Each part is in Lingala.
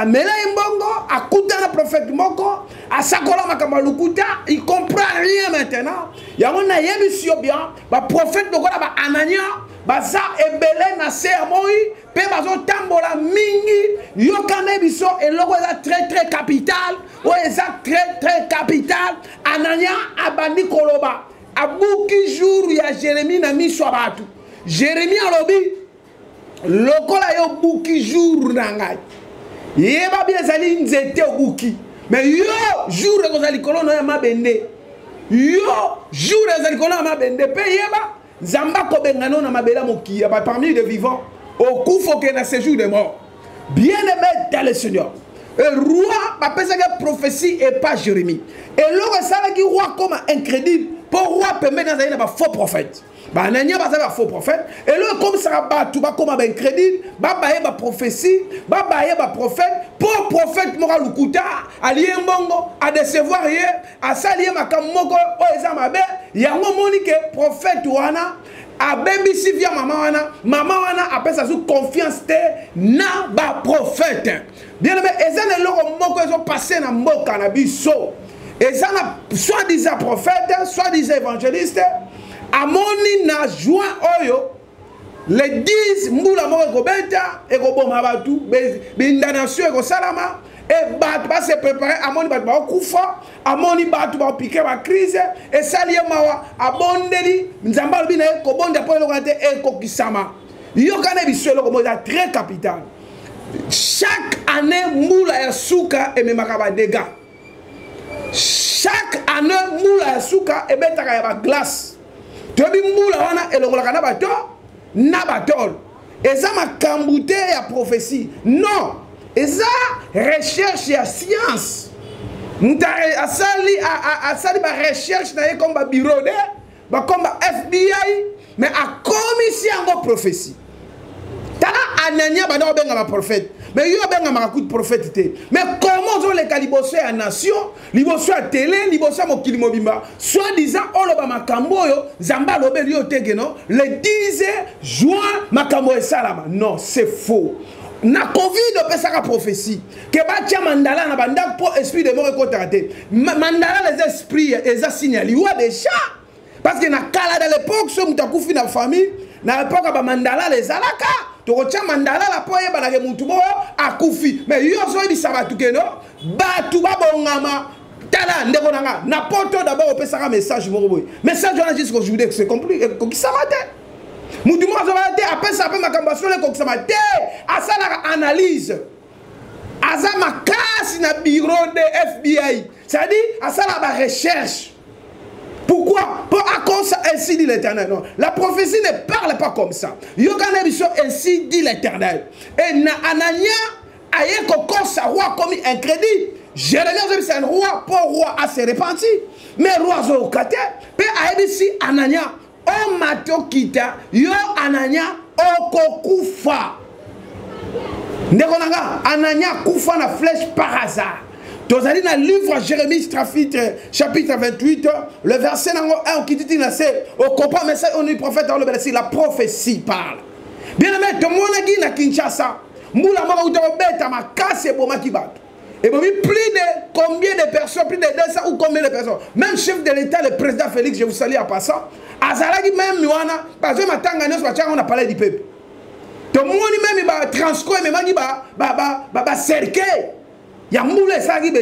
Amela ye mbongo, akutana prophète moko, asakola makambo ya lokuta, il comprend rien maintenant. Yango nayebisi yo bien, ba prophète lokola ba Anania baza ebele na se ya moi mpe bazotambola mingi. Yoka nde biso eloko eza très très capital, oyo eza très très capital. Anania abandi koloba, abuki jour ya Jérémie na miso ya bato. Jérémie alobi, lokola yo obuki jour na ngai, yeba bi ezali nzete obuki, mais yo jour ekozala likolo na yo ya mabende, yo jour ezali likolo ya mabende, mpe yeba Nzambe akobengana yo na mabele ya mokili ya ba parmi les vivants, okufa okende na séjour de mort. Bien aimé dans le Seigneur, et roi bapesaki prophétie epa Jérémie. Eloko esalaki roi koma incrédule, mpo roi pembeni azali na ba faux prophète, banania baza ba faux prophète. Eloko ekomisaka bato bakoma baincrédule, babaye baprophétie, babaye baprophète, mpo prophète moko alukuta alie mbongo, adecevoir ye, asali ye makambo moko oyo eza mabe. Yango omoni ke prophète wana abebisi via mama wana, mama wana apesa zu confiance te na baprophète. Bien aimé, eza na eloko moko ezopasse na mboka na biso, eza na soi-disant prophète, soi-disant évangéliste, amoni na juin oyo le 10 mbula moko ekobeta, ekoboma bato, bindanation ekosalama, e bato base prépare. Amoni bato bakokufa, amoni bato bakopike bacrise, esali ye mawa, abondeli Nzambe, alobi na ye kobonda mpo eloko te ekokisama. Yoka na biso eloko moko eza très capital. Chaque année mbula ya suka ememaka badégâts. Chaque année mbula ya suka ebetaka ya baglace. Toyebi mbula wana elongolaka na bato na batole. Eza makambo te ya prophétie, non, eza recherche ya science. Moto asali asali barecherche na ye comme babureau de bakomi ba FBI, mais akomisi yango prophétie. Tala Anania banda kobengama prophète, mais yo obengamaka kutu prophète te. Mais comment ozoleka liboso ya nation, liboso ya tele, liboso ya mokili mobimba, soit disant oloba makambo oyo Nzambe alobeli yo te, keno le 10 juin makambo esalama? Non, c'est faux. Na Covid opesaka prophétie ke batia mandala na bandako mpo esprit de mort ekotaka te. Mandala eza esprit, eza signe ya liwa déjà, parce que na kala, dans l'époque, so moto akufi na famille, na époque ya bamandalala ezalaka, tokotia mandalala mpo oyebanake motu moko akufi. Mais yo ozoyebisa bato keno bato babongama. Tala ndeko na nga na poto, d'abord opesaka message moko boye, message wana jusqu'aujourd'hui c'est compris, ekokisama te. Motu moko azobala te, apesaka mpe makambo ya solo, ekokisama te. Asalaka analyse, aza makasi na bureau de FBI, c'est-à-dire asalaka barecherche. Pourquoi? Pour à cause ainsi dit l'Éternel. Non, la prophétie ne parle pas comme ça. Yoka biso ainsi dit l'Éternel. Et na Anania aye kokosa roi comme incrédit. Jérémie azobisa un roi po roi a se repenti. Mais roi azoyoka te. Pe ayebisi Anania, omata okita, yo Anania okokufa. Ndeko na nga, Anania akufa na flèche par hasard. Tozali na livre ya Jérémie chapitre 28, le verset nango 1, okiti ti na se, okompa message oyo prophète alobela. Si la prophétie parle, bien aimé, tomonaki na Kinshasa mbula moko uta kobeta makasi, ebomaki bato, ebomi plus de combien de personnes, plus de 200 ou combien de personnes. Même chef de l'État, le président Félix, je vous salue en passant, azalaki même wana, bazwi matanga nyonso, batiaka na palais du peuple. Tomoni même batransco ememaki bacercueil ya mbula, esalaki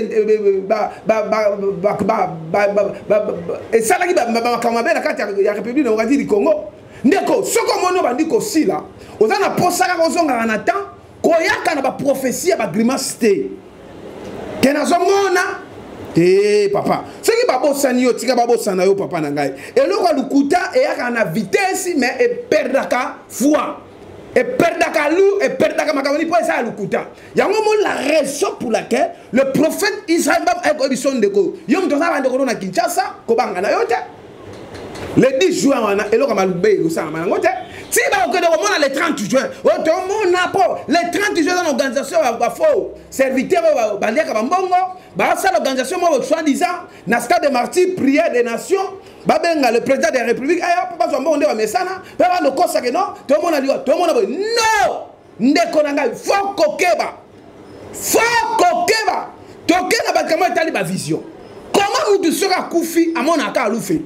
esalaki makambo mabe na kati ya République démocratique du Congo. Ndeko, soki omoni obandi kosila, oza na posa kaka ozongaka na temps, koyaka na baprophétie ya bagrimace te ke nazomona te. Papa, soki babosani yo, tika babosana yo. Papa na ngai, eloko ya lokuta eyaka na vitesse, mais eperdaka foi, eperdaka lu, eperdaka makambo ni mpo eza ya lokuta. Yango mo la raison pour laquelle le prophète Israël Bam ayekoyebi biso, ndeko, yo moto oza bandeko no na Kinshasa, kobanga na yo te. Le 10 juin wana eloko ya malube ekosalama yango te. Ti bakokende komona le 30 juin oyo tomona, mpo le 30 juin eza na organisation ya bafaux serviteur oyo baliaka bambongo, basala organisation moko soi disant na stade de Martyr, prière des nations, babenga le président de la République aya mpo bazwa mbongo nde bamesana mpe bandokosake. Non, tomona liwa, tomona boye. Non, ndeko na ngai, fo kokeba. Fo kokeba toke na bakambo etali bavision. Koma mutu soki akufi amonaka alufelu.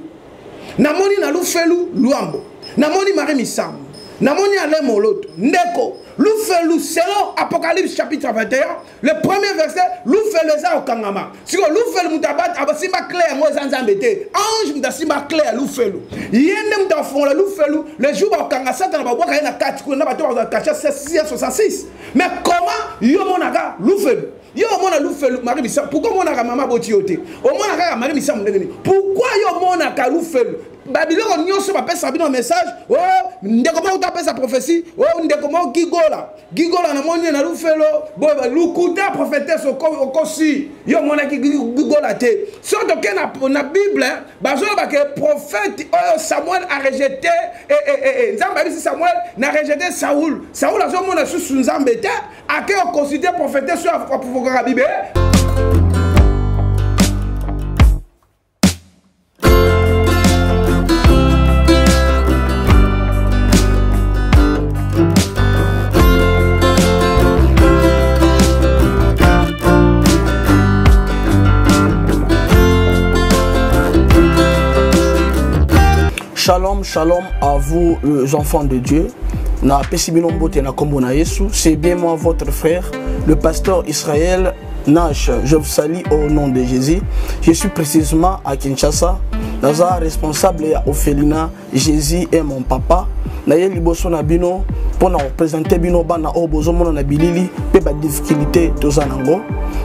Namoni na lufelu Luambo, namoni Marie Misamu, namoni Alain Moloto. Ndeko, lufelu selon Apocalypse chapitre 21, le premier verset, lufelu eza kokangama. Siko lufelu mutu asimba clé yango eza Nzambe te. Ange mutu asimba clé ya lufelu. Ye nde mutu afongola lufelu, le jour bakokanga Satana babwaka ye na kati kuna na bato bakozala caché 666. Mais comment yo monaka lufelu? Yo omona lufelu Marie Misamu, pourquoi omonaka mama aboti yo te? Omona kaka Marie Misamu ndenge nini? Pourquoi yo omonaka lufelu? Babiloko nyonso bapesaka bino message, oh ndeko moko tapesa prophétie, oh ndeko moko gigola. Gigola namoni ye na lufelo, boye lukuta prophétesse okosi. Yo omonaki gigola te. Soki toke na Bible, bazoloba ke prophète oyo Samuel a rejeté, Nzambe ayebisi Samuel na rejeté Saul. Saul azomona susu Nzambe te. Ake oconsulte prophétesse oyo aprovokaka bibe. Shalom, shalom à vous les enfants de Dieu. Na pesi bino mbote na kombo na Yesu. C'est bien moi votre frère, le pasteur Israël Nash. Je vous salue au nom de Jésus. Je suis précisément à Kinshasa. Naza responsable ya orphelinat Jésus est mon papa. Na ye liboso na bino pona représenter bino bana oyo bozomona na bilili pe ba difficulté toza nango.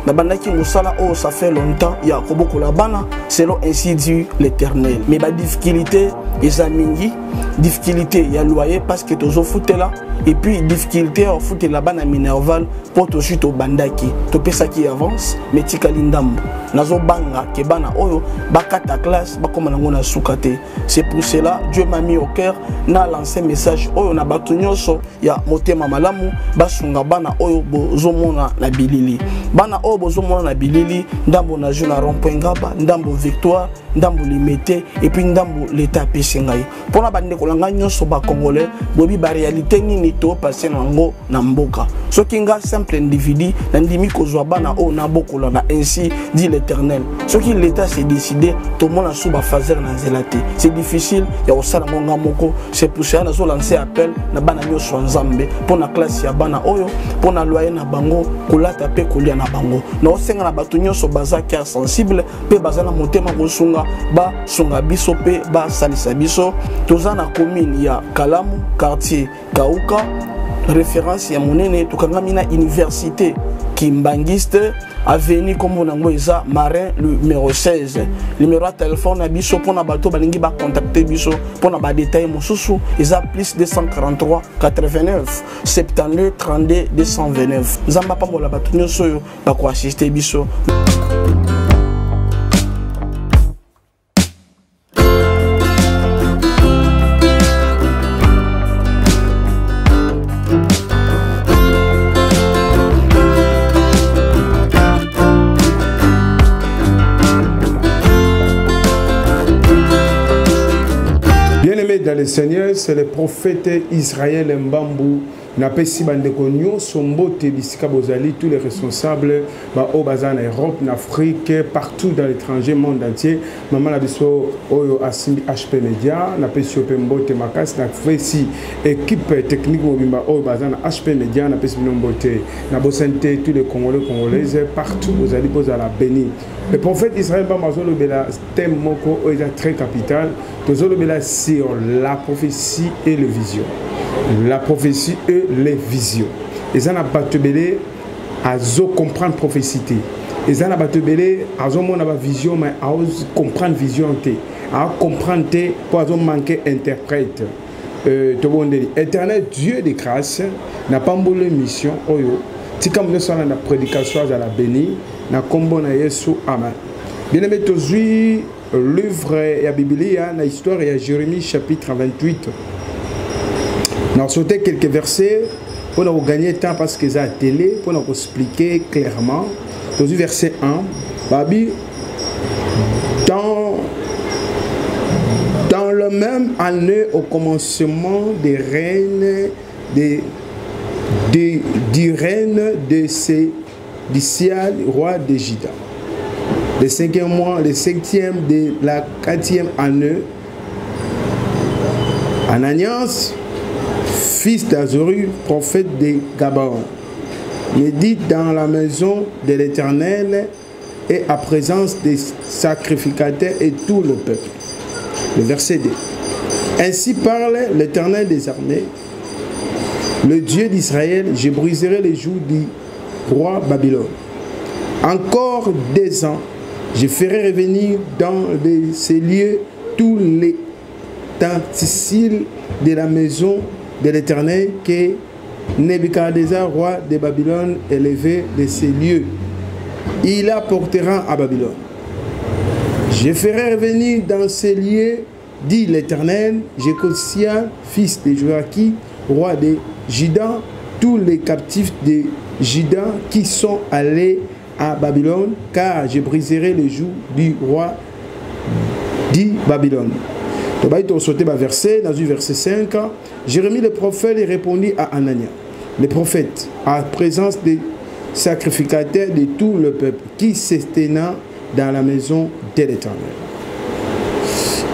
Na bandaki mosala oyo ça fait longtemps ya kobokola bana selon ainsi dit l'Éternel. Mais ba difficulté eza mingi, difficulté ya loyer parce que tozofutela, et puis difficulté ya kofutela bana minerval po tozwi tobandaki topesaki avance mais tikali ndambo. Nazobanga ke bana oyo bakata classe bakoma nango na suka te. C'est pour cela Dieu m'a mis au cœur na lancer message oyo na bato nyonso ya motema malamu basunga bana oyo bozomona na bilili. Bana oyo bozomona na bilili, ndambo na jeu na rond-point Ngaba, ndambo Victoire, ndambo Limete, et puis ndambo l'État apesi ngai. Mpona bandeko na ngai nyonso ba Congolais, boyebi ba réalité nini to passer nango na mboka. Soki nga simple individu nandimi kozwa bana oyo nabokola na ainsi dit l'Éternel. Soki l'État s'est décidé, tomona sous ba phaser na nzela te. C'est difficile ya kosala ngo nga moko. C'est pour cela nazo lancer appel na bana nyonso ya Nzambe mpona classe ya bana oyo, mpona loyer na bango, kolata pe kolia na bango. Naosenga na bato nyonso baza cœur sensible pe baza na motema kosunga, basunga biso pe basalisa biso. Toza na commune ya Kalamu, quartier Kauka, référence ya monene, tokangami na université Kimbanguiste, avenue kombo nango eza Marin numéro 16. Numéro ya téléphone na biso mpona bato balingi ba contacter biso mpona ba détail mosusu eza plus 243 89 72 32 229. Nzambe apambola bato nyonso oyo bakoassiste biso. Bien-aimé dans le Seigneur, c'est le prophète Israël Mbambu. Napesi bandeko nyonso mbote bisika bozali, tous les responsables ba oyo baza na Europe, na Afrique, partout dans l'étranger, monde entier. Mama na biso oyo asimbi HP Media, napesi yo pe mbote makasi, napesi équipe technique mobimba oyo baza na HP Media, napesi bino mbote. Nabosani te tous les Congolais, Congolaises, partout bozali, bozala béni. Le prophète Israël Mbambu azolobela thème moko oyo eza très capital. Tozolobela sur la prophétie et le vision. La prophétie et les visions. Eza na bato ebele azo comprendre prophétie te. Eza na bato ebele azomona ba vision mais azo comprendre vision te. A comprendre te po azo manquer interprète. Tobondeli Éternel Dieu de grâce na pambolo mission oyo tika moto asala na prédication azala béni na kombo na Yesu, amen. Bien-aimé, tozwi livre ya Biblia na histoire ya Jérémie chapitre 28. Na sauté quelques versets pour nous gagner temps parce que ça télé pour nous expliquer clairement. Tozwi verset 1, Babi dans la même année au commencement des règnes de, de, du règne de d'Isial, roi de Juda. Le cinquième mois, le septième de la quatrième année, Ananias, fils d'Azoru, prophète de Gabaon, me dit dans la maison de l'Éternel et à présence des sacrificateurs et tout le peuple. Le verset 2. Ainsi parle l'Éternel des armées, le Dieu d'Israël, je briserai les joues du roi Babylone. Encore des ans, je ferai revenir dans ces lieux tous les ustensiles de la maison de l'Éternel que Nebuchadnezzar, roi de Babylone, élevé de ces lieux. Il apportera à Babylone. Je ferai revenir dans ces lieux, dit l'Éternel, Jécosia, fils de Joachim, roi de Juda, tous les captifs de Juda qui sont allés à Babylone, car je briserai le joug du roi dit Babylone. Tobayi sauté verset, dans verset 5, Jérémie le prophète répondit à Anania, le prophète, à présence des sacrificateurs de tout le peuple qui s'éteignant dans la maison de l'Éternel.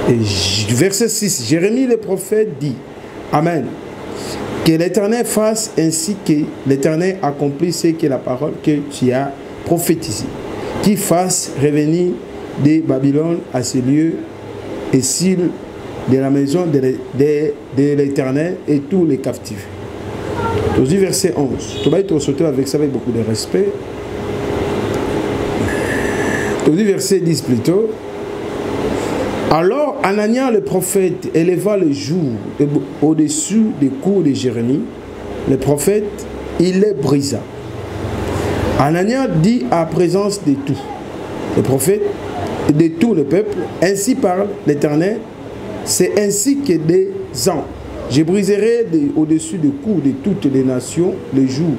Et verset 6, Jérémie le prophète dit, Amen. Que l'Éternel fasse ainsi que l'Éternel accomplisse ce que la parole que tu as prophétisée. Qu'il fasse revenir de Babylone à ce lieu et s'il de la maison de, de, l'Éternel et tous les captifs. Verset 11. Tu sauter avec ça avec beaucoup de respect. Verset 10 plutôt. Alors Anania le prophète éleva le jour au-dessus des coups de Jérémie, le prophète, il les brisa. Anania dit à présence de tout, le prophète, de tout le peuple, ainsi parle l'Éternel, c'est ainsi que des ans, je briserai au-dessus des coups de toutes les nations le jour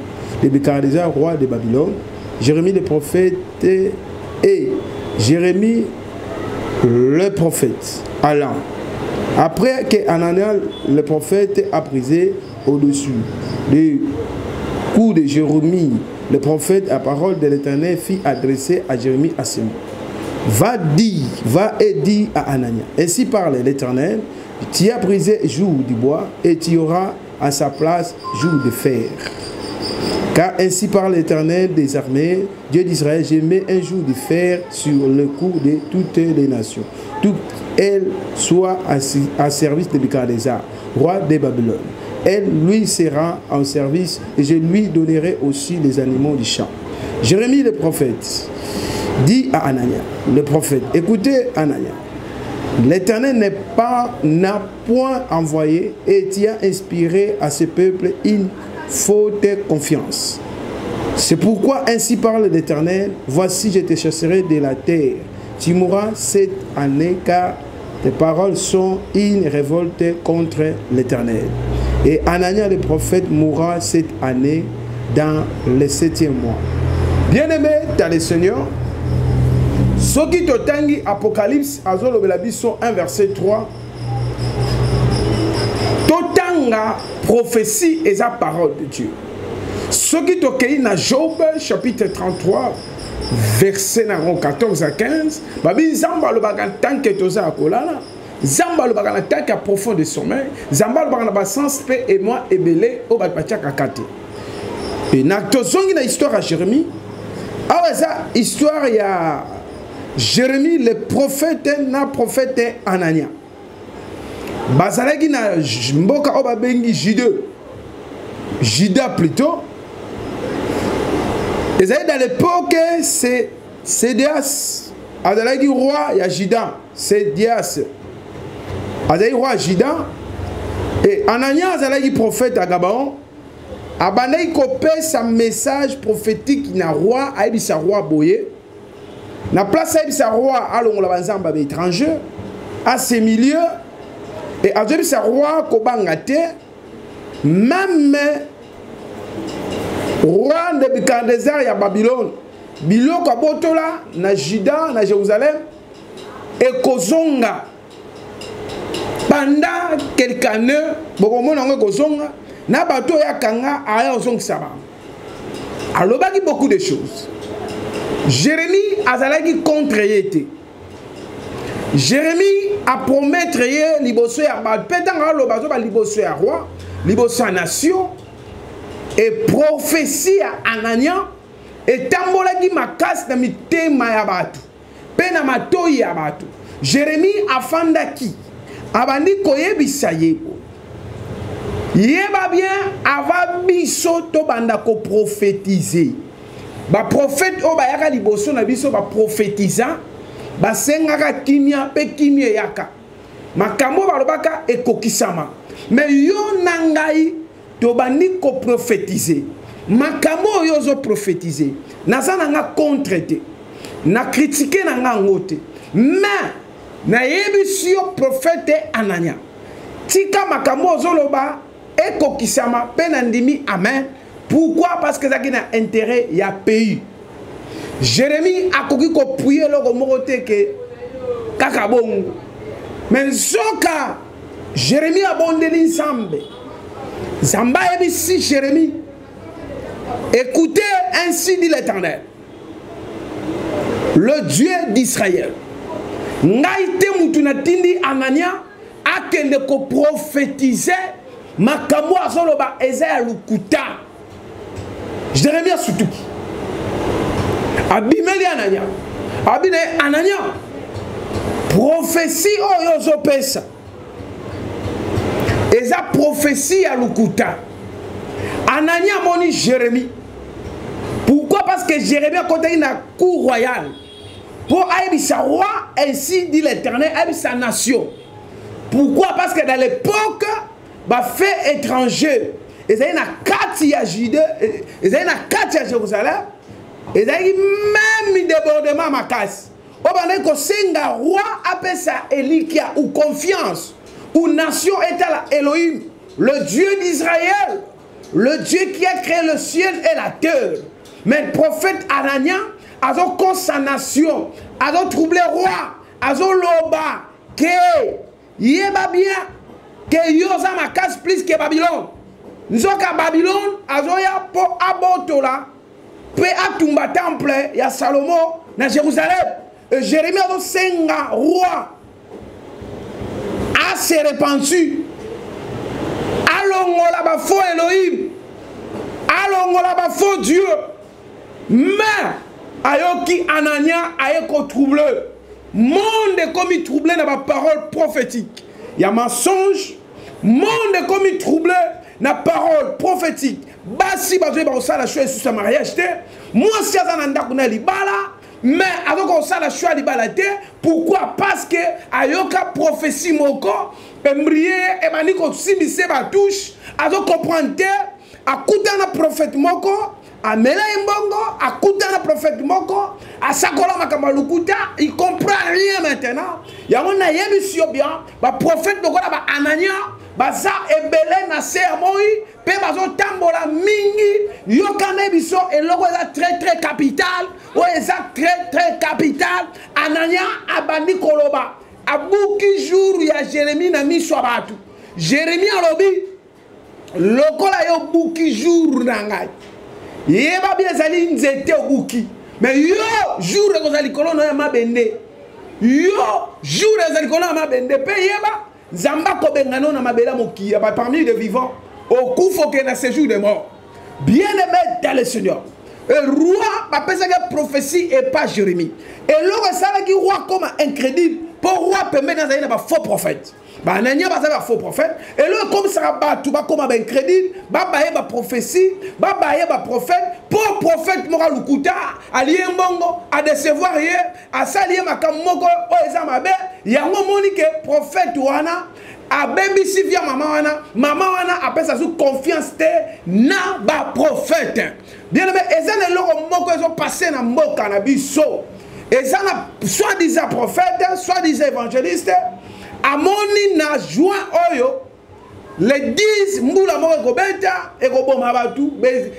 de Nebuchadnezzar, roi de Babylone, Jérémie le prophète et Jérémie le prophète allant. Après que Anania le prophète a brisé au-dessus du coup de Jérémie, le prophète, à parole de l'Éternel, fit adresser à Jérémie à ce mot. Va dire, va et dis à Anania. Ainsi parle l'Éternel, tu as brisé jour du bois et tu auras à sa place jour de fer. Car ainsi parle l'Éternel des armées, Dieu d'Israël, je mets un jour de fer sur le cou de toutes les nations, toutes elles soient à, service de Nebuchadnezzar, roi de Babylone. Elle lui sera en service et je lui donnerai aussi les animaux du champ. Jérémie le prophète dit à Anania, le prophète, écoutez Anania, l'Éternel n'est pas, n'a point envoyé et tu as inspiré à ce peuple une faute confiance. C'est pourquoi ainsi parle l'Éternel, voici je te chasserai de la terre. Tu mourras cette année car tes paroles sont une révolte contre l'Éternel. Et Anania le prophète mourra cette année dans le septième mois. Bien-aimé dans le Seigneur, soki totangi Apocalypse azolobela biso 1 verset 3 totanga prophétie eza parole de Dieu. Soki tokei na Job chapitre 33 verset nango 14 à 15 babi nzambe alobaka ntanke toza ya kolala nzambe alobaka na tanke ya profond de sommeil nzambe alobaka na basens mpe emoi ebele oyo bato batiaka ka te e na tozongi na histoire ya jérémie awa eza histoire ya jérémie le prophète na prophète anania bazalaki na mboka oyo babengi jude juda plutôt ezali dans l'époque c'est cédias azalaki roi ya juda cédias azalaki roi ya juda e anania azalaki prophète ya gabaon abandaki kopesa message prophétique na roi ayebisa roi boye na place ayebisa roi alongola banzambe ya baétranger à ce milieu e azoyebisa roi kobanga te meme roi nebukadnezar ya babylone biloko abotola na juda na jérusalem ekozonga pendant quelque année bokomona yango ekozonga na bato oyo akanga aya kozongisa bango. Alobaki beaucoup de choses. Jérémie azalaki contre ye te. Jérémie apromettre ye liboso ya bato mpe ntango aloba azoba liboso ya roi, liboso ya nation, e prophétie ya Anania etambolaki makasi na mitema ya bato mpe na matoi ya bato. Jérémie afandaki abandi koyebisa ye, yeba bien avant biso tobanda koprofetize, baprofete oyo bayaka liboso na biso baprofetiza, basengaka kimia mpe kimia eyaka, makambo oyo balobaka ekokisama. Me yo na ngai tobandi koprofetize makambo oyo ozoprofetize, naza na nga contre te, na kritike na nga yango te, mais nayebisi yo prophète Anania, tika makambo ozoloba ekokisama mpe nandimi amen. Pourquoi? Parce que ezalaki na intérêt ya pays. Jérémie akoki kopuye eloko moko te ke kaka bongo, me nzoka Jérémie abondeli Nzambe. Nzambe ayebisi Jérémie: écoutez, ainsi dit l'Éternel, le Dieu d'Israël, ngai te mutu natindi Anania akende koprofetize, makambo azoloba eza ya lokuta. Jérémie asutuki, abimeli Anania, abi na ye: Anania, prophétie oyo ozopesa eza prophétie ya lokuta. Anania amoni Jérémie. Pourquoi? Parce que Jérémie akotaki na cour royale mpo ayebisa roi: ainsi dit l'Éternel, ayebisa nation. Pourquoi? Parce que dans l'époque, bafait étranger ezali na kati ya Jude, ezali na kati ya Jérusalem, ezalaki même débordement makasi oyo bandaki kosenga roi apesa elikia ou confiance ou nation etala Elohim, le Dieu d'Israël, le Dieu qui a créé le ciel et la terre. Mais le prophète Anania azokosa nation, azotrouble roi, azoloba ke yeba bien ke yo oza makasi plus ke Babylone. Nzoka Babylone azoya mpo abotola mpe atumba temple ya Salomo na Jérusalem. Et Jérémie azosenga roi ase repentu, alongola bafaux Elohim, alongola bafaux dieu. Mais ayoki Anania aye kotrouble monde, ekomi trouble na baparole prophétique ya mensonge. Monde ekomi trouble na parole prophétique. Basi bazoyeba kosala choix lisusu ya mariage te. Mwasi aza na ndako na libala, mais azoki kosala choix ya libala te. Pourquoi? Parce que ayoka prophétie moko embrie ye, ebandi kosimbisa batouche, azokomprendre te. Akutana prophète moko, amela ye mbongo, akutana prophète moko, asakola makambo ya lokuta, il comprend rien maintenant. Yango nayebisi yo bien, baprophète lokola baanania baza ebele na se ya moi mpe bazotambola mingi. Yoka nde biso eloko eza très très capital, oyo eza très très capital. Anania abandi koloba, abuki jour ya Jérémie na miso ya bato. Jérémie alobi: lokola yo obuki jour na ngai, yeba bi ezali nzete obuki, me yo jour ekozala likolo na yo ya mabende, yo jour ezala likolo ya mabende, mpe yeba Nzambe akobengana yo na mabele ya mokili ya parmi les vivants, okufa, okende na séjour de mort. Bien aimé dans le Seigneur, roi bapesaki prophétie epa Jérémie. Eloko esalaki roi koma incrédible, mpo roi pembeni azali na bafaux prophète, banania baza bafaux prophète. Eloko ekomisaka bato bakoma baincrédule, babaye baprophétie, babaye baprophète, mpo prophète moko alukuta alie mbongo, adecevoir ye, asali ye makambo moko oyo eza mabe. Yango omoni ke prophète wana abebisi via mama wana, mama wana apesa su confiance te na baprophète. Bien aimé, eza na eloko moko ezopasse na mboka na biso. Eza na soi-disant prophète, soi-disant évangéliste, amoni na juin oyo le 10 mbula moko ekobeta, ekoboma bato,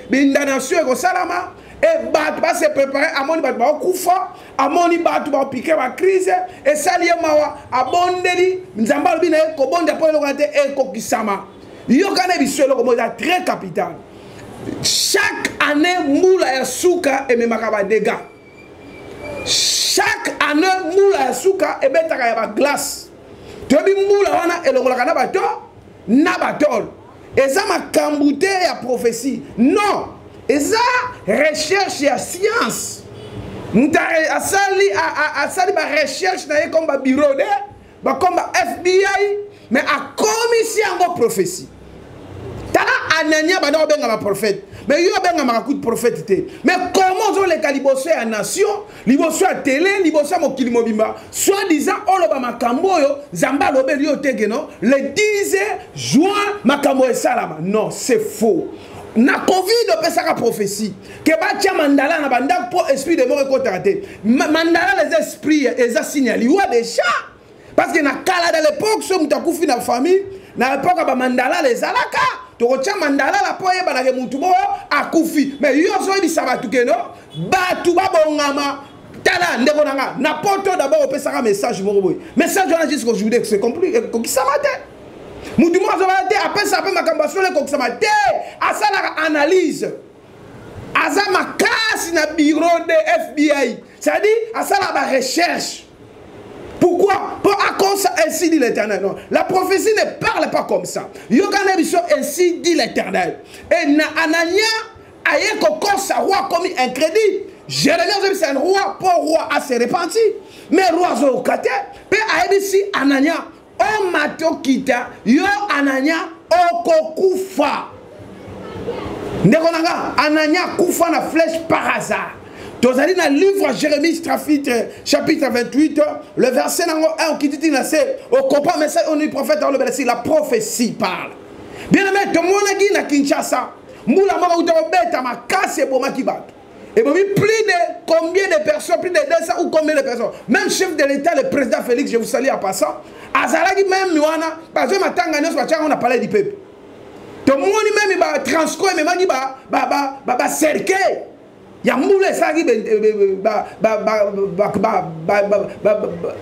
bindanation ekosalama e bato base prépare. Amoni bato bakokufa, amoni bato bakopike bacrise, esali ye mawa, abondeli Nzambe. Alobi na ye: kobonda mpo eloko te ekokisama. Yoka na biso eloko moko eza très capital. Chaque année mbula ya suka ememaka badégâts. Chaque année mbula ya suka ebetaka ya baglace. Toyebi mbula wana elongolaka na bato na batole. Eza makambo te ya prophétie, non, eza recherche ya science. Moto asali asali barecherche na ye comme babureau de bakomi ba FBI, mais akomisi yango prophétie. Tala Anania, banda obengama prophète, mais yo obengamaka kutu prophète te. Mais comment ozoleka liboso ya nation, liboso ya télé, liboso ya mokili mobimba, soit disant oloba makambo oyo Nzambe alobeli yo te, keno le 10 juin makambo esalama? Non, c'est faux. Na Covid opesaka prophétie ke batia mandala na bandako mpo esprit de mort ekotaka te. Mandala eza esprit, eza signe ya liwa déjà, parce que na kala, dans l'époque, so moto akufi na famille, na époque ya bamandalala ezalaka, tokotia mandalala mpo oyebanake motu moko akufi. Mais yo ozoyebisa bato keno bato babongama. Tala, ndeko na nga na poto, d'abord opesaka message moko boye, message wana jusqu'aujourd'hui c'est compris, ekokisama te. Mutu moko azobala te, apesaka mpe makambo ya solo, ekokisama te. Asalaka analyse, aza makasi na bureau de FBI, c'est-à-dire asalaka barecherche. Pourquoi? Pour à cause ainsi dit l'Éternel. Non, la prophétie ne parle pas comme ça. Yoka biso, ainsi dit l'Éternel. Et na Anania aye kokosa roi comme incrédit. Jérémie c'est un roi pour roi a se repenti. Mais roi azoyoka te. Pe ayebisi Anania, omata okita, yo Anania okokufa. Ndeko na nga, Anania akufa na flèche par hasard. Tozali na livre Jérémie chapitre 28, le verset nango 1 okiti ti na se, okompa message onu prophète alobela si la prophétie parle. Bien aimé, tomonaki na Kinshasa mbula moko uta kobeta makasi, ebomaki bato, ebomi plus de combien de personnes, plus de 200 ou combien de personnes. Même chef de l'État, le président Félix, je vous salue en passant, azalaki même wana. Bazwi matanga nyonso, batiaka ngo na Palais du Peuple. Tomoni même batransco ememaki bacercueil ya mbula, esalaki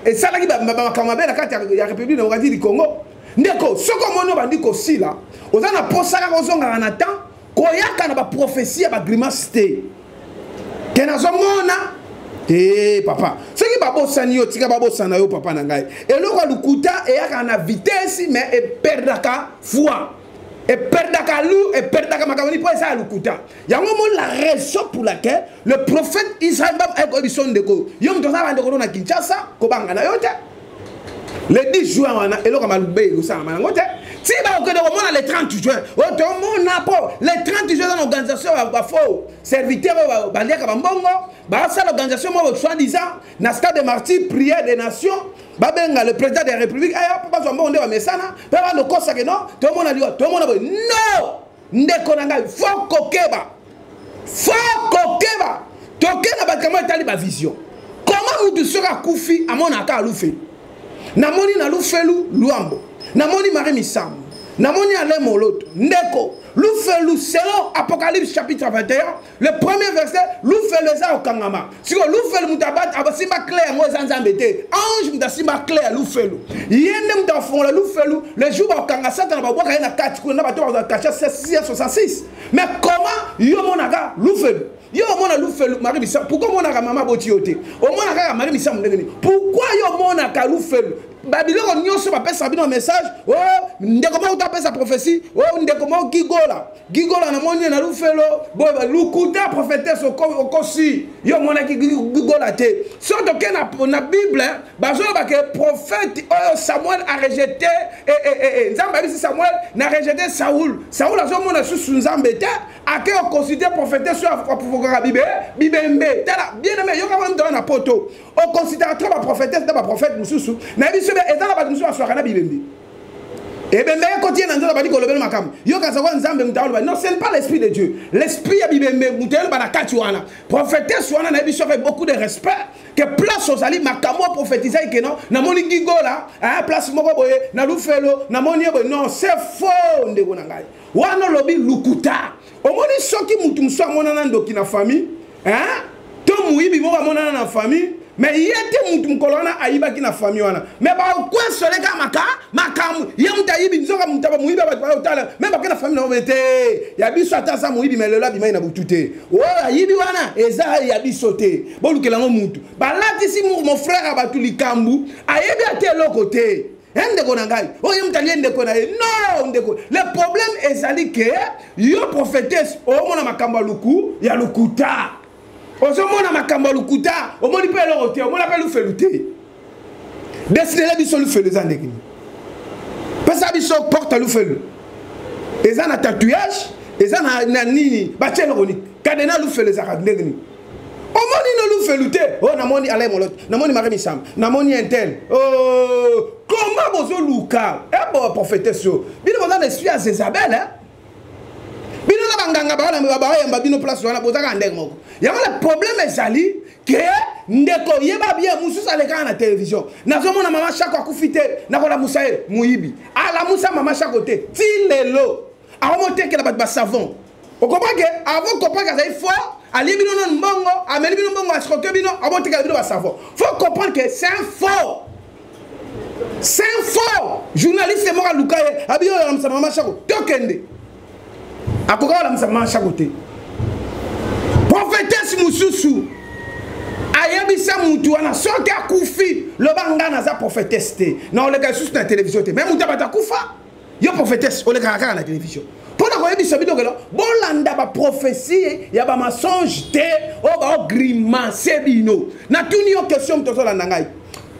esalaki makambo mabe na kati ya République démocratique du Congo. Ndeko, soki omoni obandi kosila, oza na posa kaka ozongaka na temps, koyaka na baprophétie ya bagrimace te ke nazomona te. Papa, soki babosani yo, tika babosana yo. Papa na ngai, eloko ya lokuta eyaka na vitesse, mais eperdaka foi, eperdaka lu, eperdaka makambo ni mpo eza ya lokuta. Yango mo la raison pour laquelle le prophète Israël Mbam ayekoyebi so. Ndeko, yo moto oza bandeko no na Kinshasa, kobanga na yo te. Le 10 juin wana, eloko ya malube ekosalama yango te. Ti bakokende komona le 30 juin oyo tomona, mpo le 30 juin eza na organisation ya bafaux serviteur oyo baliaka bambongo, basala organisation moko soi disant na Stade de Martyr, prière des nations, babenga le président de la République aya mpo bazwa mbongo. Nde bamesana mpe bandokosake no tomona liwa, tomona boye. Non, ndeko na ngai, faut kokeba, faut kokeba. Toke na bakambo etali bavision. Koma mutu soki akufi amonaka alufelu. Namoni na lufelu Lwambo, namoni Marie Misamu, namoni Alain Moloto. Ndeko, lufelu, selon Apocalypse chapitre 21, le premier verset, lufelu eza kokangama. Sikoyo lufelu, moto asimba clé yango eza Nzambe te, ange. Moto asimba clé ya lufelu, ye nde moto afongola lufelu le jour bakokanga Satana, babwaka ye na kati kuna na bato bazwa kacha 666. Mais comment yo omonaka lufelu? Yo omona lufelu Marie Misamu, pourquoi omonaka mama boti yo te? Omona kaka Marie Misamu, ndenge nini? Pourquoi yo omonaka lufelu? Babiloko nyonso bapesaka bino message o oh, ndeko moko to apesa prophétie o oh, ndeko moko Gigola, Gigola namoni na lufelo boye. Lukuta, prophétesse, okosi. Yo omonaki Gigola te. Soki toke na Bible, bazoloba ke prophète oyo Samuel a rejeté. Nzambe ayebisi Samuel na rejeté Saul. Saul azomona susu Nzambe te, ake oconsulte prophétesse oyo aprovokaka bibe bibembe. Tala, bien aimé, yoka wana na poto oconsidera trop baprophétesse na baprophète mosusu. Nayebi so eza na bato mosusu baswaka na bibembe. Ebembe ekoti ye na nzoto, bandi kolobela makambo. Yoka kwa Nzambe moto aloba. Non, ce n'est pas l'esprit de Dieu, l'esprit ya bibembe moto eloba na kati wana. Prophétesse wana, nayebi so avec beaucoup de respect ke place ozali, makambo oprophétisaki ke non, namoni Gigola aya place moko boye na lufelo, namoni ye boye. Non, c'est faux, ndeko na ngai, wana olobi lukuta. Omoni, soki mutu mosusu amonana ndoki na famille, hein? To moyibi moko amonana na famille. Mais ye te mutu mokolo wana ayibaki na famille wana. Mais bakwesole kaka maka makambo ye mutu ayibi nzoka mutu aba moyibi bato bayotala me bake na famille na bango te ya biso ata aza moyibi me lelo abimaki na butu te oyo ayibi wana eza ya biso te bolukela yango mutu balatisi mon frère ya bato likambo ayebi ata eloko te e ndeko na ngai oyo ye moto alie ndeko na ye non ndeko le problème ezali ke yo prophétesse omona makambo ya luku ya lokuta ozomona makambo ya lokuta omoni mpe eloko te omona mpe lufelu te desinela biso lufelu eza ndenge nini pesa biso porte lufelu eza na tatouage eza na, na nini batie eloko nini kadena lufelu ezalaka ndenge nini omoni no lufelu te o oh, namoni alain moloto namoni marie misamba namoni intel oh, koma bozoluka ebo eh, prophétesse yo bino boza na esprit ya zezabel eh? bino na banganga bawana bayamba bino place wana bozaka ndenge moko yango na problème ezali ke ndeko yeba bien mosusu alekaka na télévision nazomona mama shako akufi te nakolamusa ye moyibi alamusa mama shako te ti lelo akomotekela bato basavon okomprend ke avant comprendre azali fort alie bino nanu mbongo ameli bino mbongo ascroke bino abotekela bino basavon faut comprendre que c'est un faux c'est un faux journaliste moko aluka ye abi oyo alamusa mama shako tokende akoka kolamisa mama shako te prophétesse mosusu ayebisa mutu wana soki akufi loba ngai naza prophétesse te na oleka lisusu na televizio te me mutu ya bato akufa yo prophétesse olekaka kaka na télévision mpo na koyebisa bino kelo bolanda baprofesie ya bamasonge te oyo baogrimase bino natuni yo question moto ozolanda ngai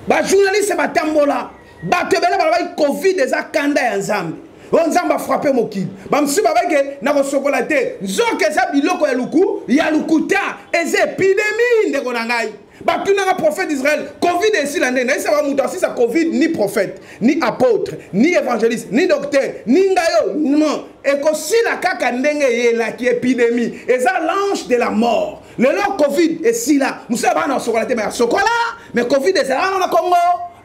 bajournaliste batambola bato ebele balobaki covid eza kanda ya nzambe oyo nzambe afrape mokili bamosusu babaki ke nakosokola te nzoka eza biloko ya luku ya lokuta eza epidemie ndeko na ngai batunaka prophète israel covid esila ndenge nayebisa ba moto asisa covid ni prophète ni apôtre ni évangéliste ni docteur ni ngai oyo non ekosila kaka ndenge eyelaki épidémie eza l'ange de la mort lelo covid esila mosusu ya bana basokola te me asokola mais covid ezalaka na congo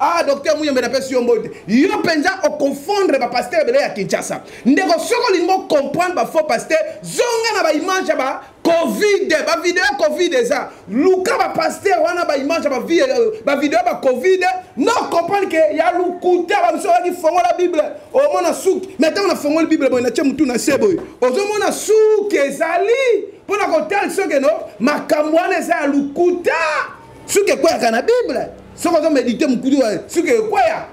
ah docteur muyembe napesi yo mbote yo mpenza oconfondre bapaster ebele ya kinshasa ndeko soki olingi ocomprendre bafaux paster zonga na baimage ya ba covid bavideo ya covid eza luka bapaster wana baimage ya bavideo ya bacovid no comprendre ke ya lokuta bamiso oyaki fongola bible omona suki mai ntango nafongoli bible boye natie motu na se boye ozomona suki ezali mpo na kotala soki no makambo wana eza ya lokuta suki ekweyaka na bible soki ozomedite mokutu suki ekweya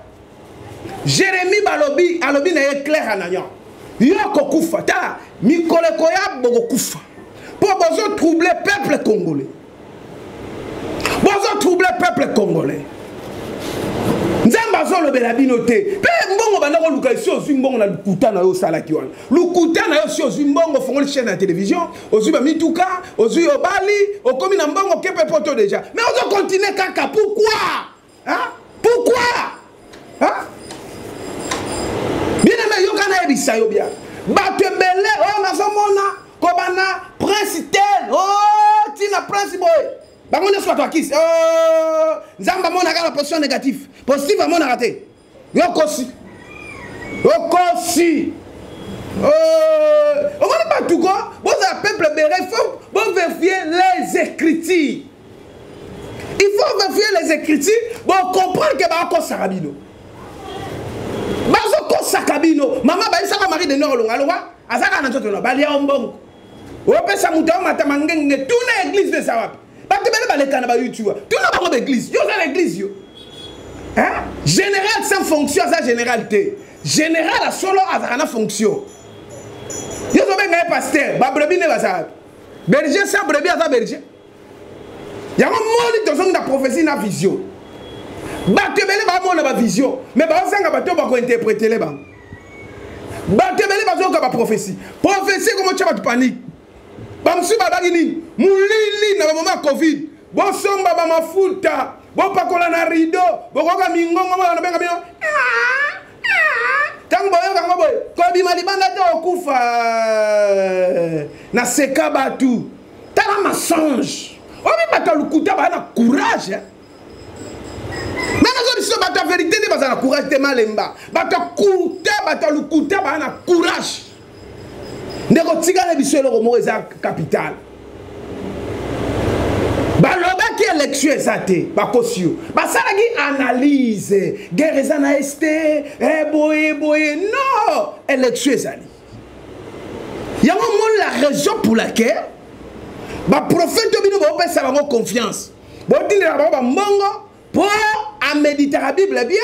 Jérémie balobi alobi na ye clair ananian yo okokufa tala mikolo ekoya bokokufa mpo bozo trouble peuple congolais bozo trouble peuple congolais nzambe azolobela bino te mpe mbongo banda koluka esi ozwi mbongo na lokuta na yo osalaki wana lokuta na yo si ozwi mbongo ofongoli chaîne ya télévision ozwi bamituka ozwi obali okomi na mbongo kepe poto déjà mais ozokontinue kaka pourquoi Hein? Pourquoi? Hein? Bien aimé, yoka na yebisa yo bien. Bato ebele oyo oh, nazomona kobanda prince tel oh, tina prince boye bango nyonso bato ya kisi oh, nzambe amonaka na position négative positive amonaka te yo okosi okosi oh, omoni bato ko bozala peuple bere faut boverifie les écritures il faut vérifier les écritures bocomprendre ke bakosaka bino bazokosaka bino mama bayisaka marie de nord olonga alongwa aza kaka na nzoto na balia yo mbongo opesa moto amata mangenge tuna église eza wapi bato ebele baleka na bayoutube tuna bango baeglise yo oza na église yo général sans fonction aza général te général ya solo azalaka na fonction yo ozobenga ye paster babrebi nde bazalaka berger sans brebi aza berger yango moni tozongi na prophétie na vision bato ebele bamona bavision mais bazanga bato oyo bakointerpretele bango bato ebele bazoyoka baprophétie prophétie ekomotya bato panike bamosusu babaki nini molili na bamoma ya covid bosomba bamafuta bopakola na rido bokoyoka mingongo mona nabenga bino ntango boyoka yango boye kobima libanda te okufa naseka bato tala mensonge oyebi bato ya lokuta baa na courage eh? me nazo biso bato ya verité nde baza na courage te malemba bato ya kuta bato ya lokuta baa na courage ndeko tika na biso eloko moko eza capital balobaki Élection eza te, bakosi yo. Basalaki analyse, guerre eza na este, eh, boye boye. Non, élection ezali. Yango moni la raison pour laquelle baprofete oyo bino bopesa bango confiance, botindela bango bambongo mpo ameditaka Bible bien,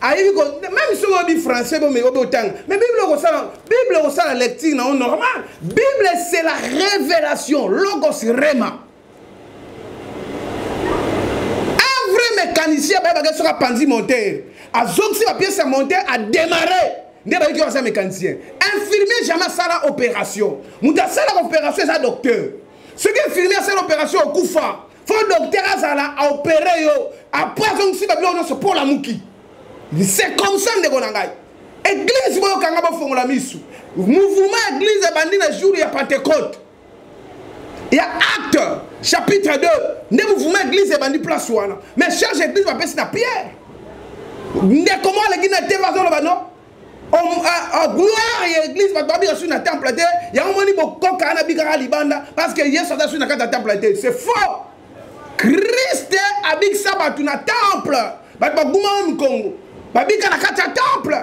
ayebi ko même soki oyebi français bomeki obi otanga, mais Bible okosala, Bible okosala lecture na yo normal. Bible c'est la révélation, logos rema. Un vrai mécanicien bayebaka soki apanzi monteur, azongisi bapiese ya monteur, adémarre nde bayiki aza mécanicien. Infirmier jamais asala opération, moto asalaka opération eza docteur. Soki infirmier asala opération okufa, fo docteur azala aopere yo, après azongisi babiloko nyonso mpo lamuki. C'est comme ça ndeko na ngai. Église boyokanga, bofongola misu. Mouvement église ebandi na jour ya Pentecôte ya Acte chapitre 2, nde mouvement église ebandi place wana. Mais charge église bapesi na Pierre. Ndeko moko aleki na te, bazoloba no gloire ya église, bato babika su na temple te. Yango moni bokoka wana bikaka libanda parce que Yesu aza su na kati ya temple te. C'est faux. Christ abikisa bato na temple, bato bagumama mikongo babika na kati ya temple.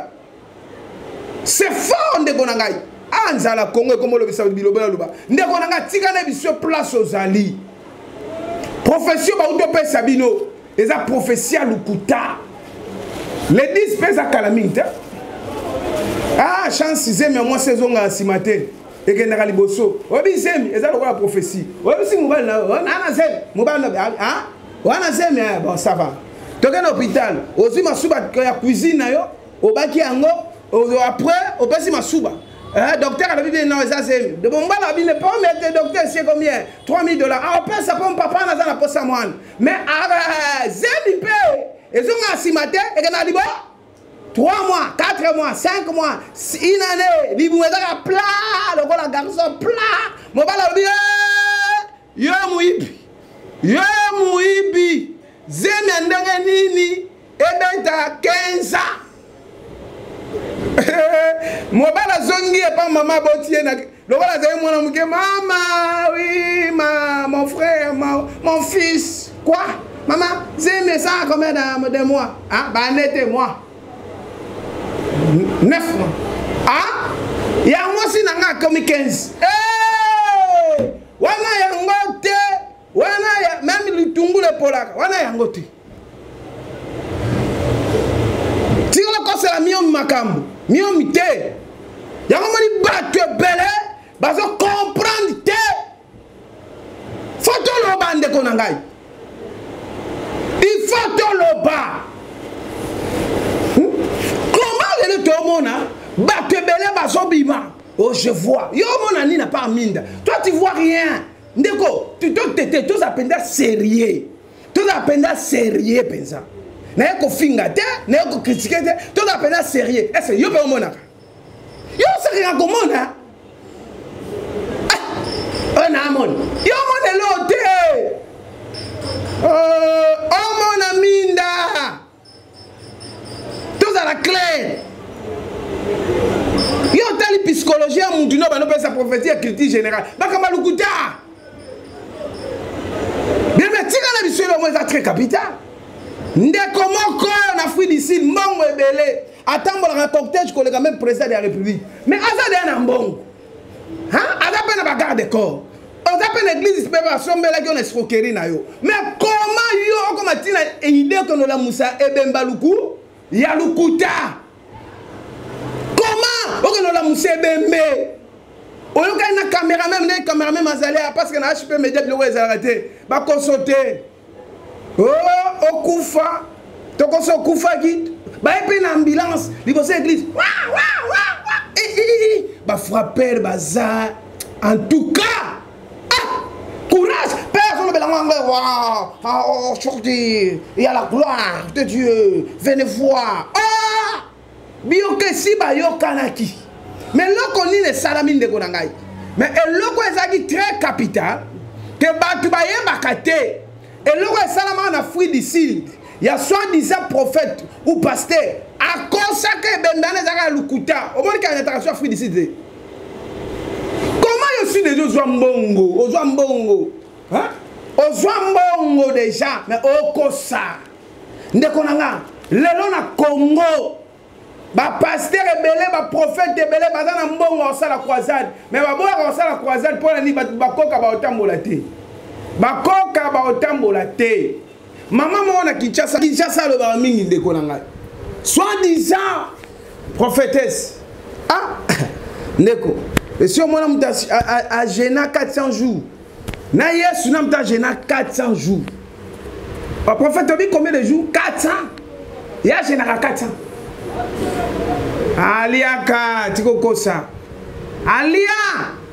C'est fort ndeko na ngai. Ah, nzala Kongo ekoma olobisa biloba ya loba. Ndeko na ngai, tika na biso place ozali. Prophétie bauti opesa bino eza prophétie ya lokuta. Le 10 mpe eza kala mingi te. Ah, chance zemi ya mwasi ezongaka nsima te, ekendaka liboso. Oyebi zemi eza lokola prophétie. Oyebisi mobali na yo na zemi, mobali na ah, wana zemi, bon ça va, tokende na hôpital, ozwi masuba ya cuisine na yo, obaki yango, après opesi masuba. Docteur alobi bien non, eza zemi. De mobali abi ne pas mais docteur, c'est combien? 3000 $. Ah, opesa mpo papa naza na posa mwana. Mais ah, zemi mpe ezonga nsima te, ekenda libo 3 mois, 4 mois, 5 mois, une année, libumu ezaka plat lokola garçon plat. Mobali alobi yo moyibi, yo moyibi, zemi ya ndenge nini ebeta 15 ans? Mobali azongi epa mama aboti ye lokola azali mwana moke. Mama, oui, ma, mon frère, ma, mon fils. Quoi mama, zemi esala combien de mois? Ah, bane te, moi 9 mois. Ah, ya mwasi na nga akomi 15. Hey! Wana yango te, wana ya même litungulu epolaka wana yango te. Tikala kosala miomi makambo miomi te. Yango moni bato ebele bazo comprendre te. Fo toloba ndeko na ngai, il faut toloba. Comment lelo tomona bato ebele bazobima? Oh, je vois, yo omona nini à part minda? Toi tu vois rien ndeko. Tete, toza mpenza sérieux, toza mpenza sérieux mpenza. Naye kofinga te, naye kocritiquer te, toza mpenza sérieux. Ese yo mpe omonaka, yo osakaka komona oyo naamoni, yo omona eloo te, omona minda. Tozala clair. Yo otali psychologie ya mutu no banopesa prophétie ya culture générale, makambo ya lokuta. Bien, tika na biso elongo eza très capital. Ndeko moko na Afrique du Sud, mbongo ebele, atambolaka na cortège koleka même président de la République, mais aza deya na mbongo, aza mpe na bagarde corps, oza mpe na église mpe basombelaki yo na escroquerie na yo. Mais comment yo okoma ntina idée okende olamusa ebemba luku ya lukuta? Comment okende olamusa ebembe? Oyokani na caméra même ndenge caméra même azali, parce que na HP Media biloko ezalaka te, bakoso te. Oh, okufa tokoso okufaki, baye mpe na ambulance liboso ya église, bafrapper baza. En tout cas, ah, courage mpe azolobela ngo yango. Wow, aujourd'hui il y a la gloire de Dieu, venez voir. Ah, biyoka esi bayokanaki, mais eloko nini esalami ndeko na ngai? Mais eloko ezalaki très capital ke bato bayebaka te, eloko esalamaka na Afrique du Sud ya soi-disant prophète ou pasteur akosaka ebembe wana ezalaka ya lokuta. Omoni kaka nyataka so Afrique du Sud te. Comment yo si deja ozwa mbongo, ozwa mbongo? Ozwa mbongo deja mais okosa. Ndeko na nga, lelo na Congo ba pasteur ebele ba prophète ebele baza na mbongo ya kosala croisade mais baboyaka kosala croisade mpo na nini? Bato bakoka baotambola te, bakoka baotambola te. Mama moko na Kinshasa, Kinshasa alobaka mingi ndeko na ngai, soit disant prophétesse. Ah ndeko, esi omona moto agena 400 jours na Yesu na moto agena 400 jours? Baprophète obi combien de jours? 400. Ye agenaka 400, aliaka tikokosa alia,